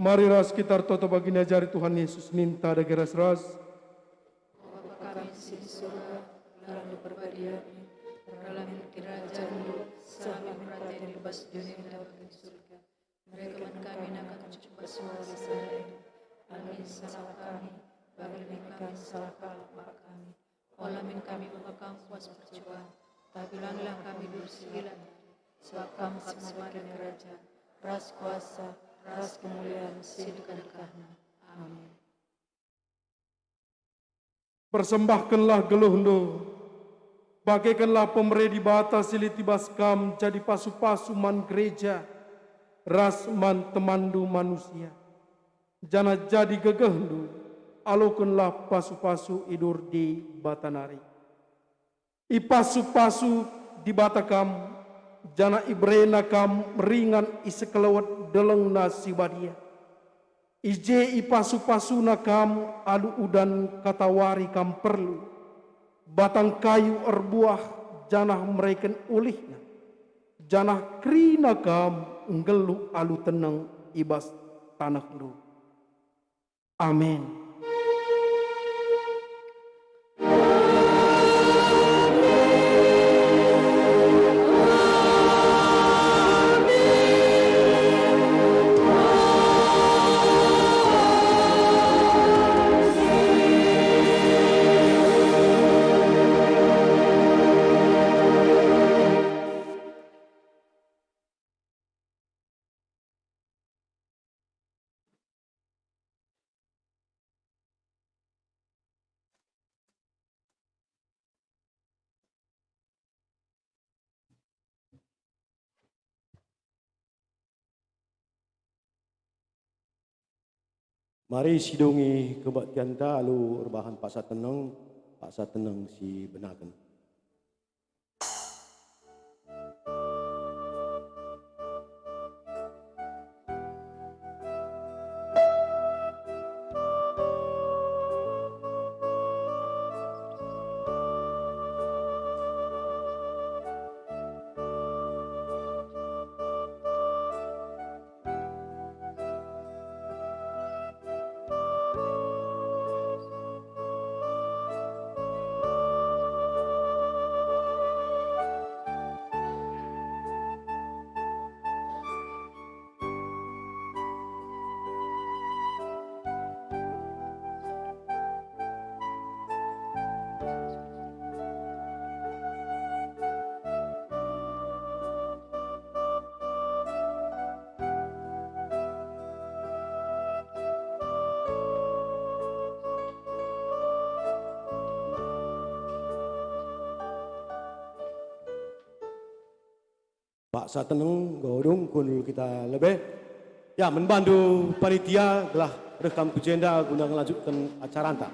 Mari ras kita ertoto bagi niajari Tuhan Yesus ninta dage ras-ras. O Bapa kami si di surga, gelarNdu erbadia, gelarNdu, kerajainNdu, seh min peratenNdu bas doni enda bagi surga. Bereken man kami nangkap cukup bas wari si enda. Alu min salah kami, bagi min kami salah kalak bas kami. Ola min kami muga Kam puas percuban, tapi ulangilah kami diberu si la, sebab Kam kap si mada kerajan, ras kuasa, ras kemulian si dekah-dekahna. Amin. Persembahkenlah geluhndu, pakekenlah pemere Dibata si lit i bas kam jadi pasu-pasu man gereja ras man temanndu manusia, janah jadi gegehndu, alokenlah pasu-pasu idur Dibata nari. Ipasu-pasu Dibata kam, janah iberena kam ringan i sekelewet delengNa si badia. I je ipasu-pasuNa kam alu udan katawari kam perlu, batang kayu erbuah janah mereken ulihna, janah kerina kam nggeluh alu teneng i bas tanehndu. Amin. Mari sidungi kebaktianta alu erbahan paksa teneng, paksa teneng si benaken. Paksa teneng, enggo dung kundul kita lebe. Ya, man bandu panitia gelah reh kam ku jenda guna ngelanjutken acaranta.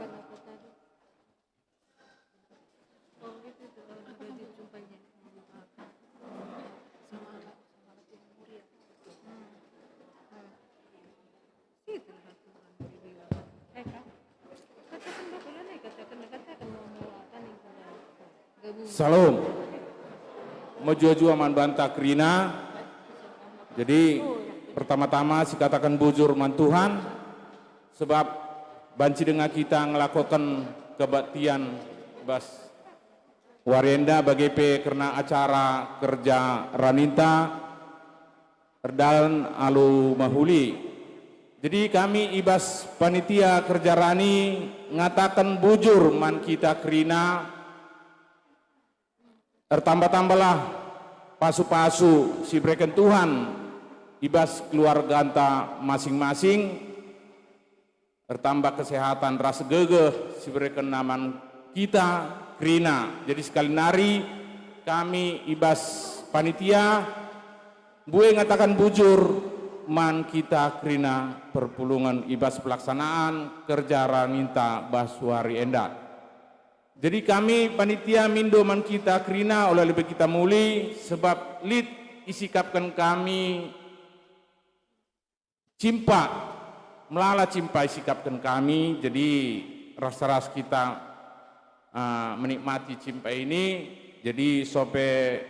Salom. Mejuah-juah man banta kerina. Jadi, pertama-tama sikataken bujur man Tuhan, sebab banci denga kita ngelakoken kebaktian bas wari enda bage pe kerna acara kerja raninta. Erdalan alu mehuli. Jadi kami i bas panitia kerja rani ngataken bujur man kita kerina, ertambah-tambahlah pasu-pasu si ibereken Tuhan i bas keluarganta masing-masing. Ertambah kesehatan ras gegeh si iberekenNa man kita kerina. Jadi sekali nari kami i bas panitia mbue ngataken bujur man kita kerina perpulungen i bas pelaksanaan kerja raninta bas wari enda. Jadi kami panitia mindo man kita kerina ola lebe kita muli, sebab lit isikapken kami cimpa, melala cimpa isikapken kami, jadi ras-ras kita, ah, menikmati cimpa ini. Jadi sope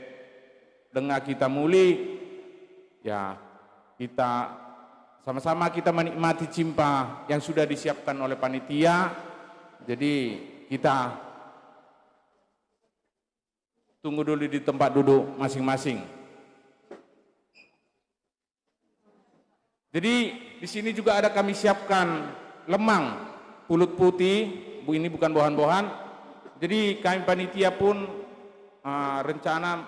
denga kita muli, ya, kita sama-sama kita menikmati cimpa yang sudah disiapkan oleh panitia. Jadi kita tunggu dulu di tempat duduk masing-masing. Jadi, di sini juga ada kami siapkan lemang pulut putih, Bu, ini bukan bohan-bohan. Jadi, kami panitia pun, ah, rencana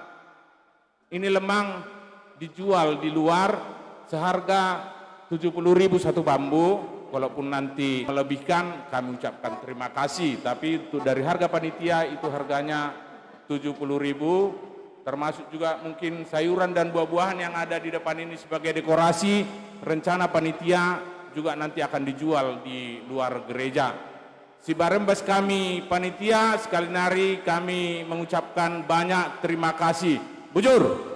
ini lemang dijual di luar seharga tujuh puluh ribu satu bambu. Kalaupun nanti melebihkan, kami ucapkan terima kasih. Tapi untuk dari harga panitia, itu harganya tujuh puluh ribu, termasuk juga mungkin sayuran dan buah-buahan yang ada di depan ini sebagai dekorasi. Rencana panitia juga nanti akan dijual di luar gereja. Si bareng bas kami panitia, sekali nari kami mengucapkan banyak terima kasih. Bujur.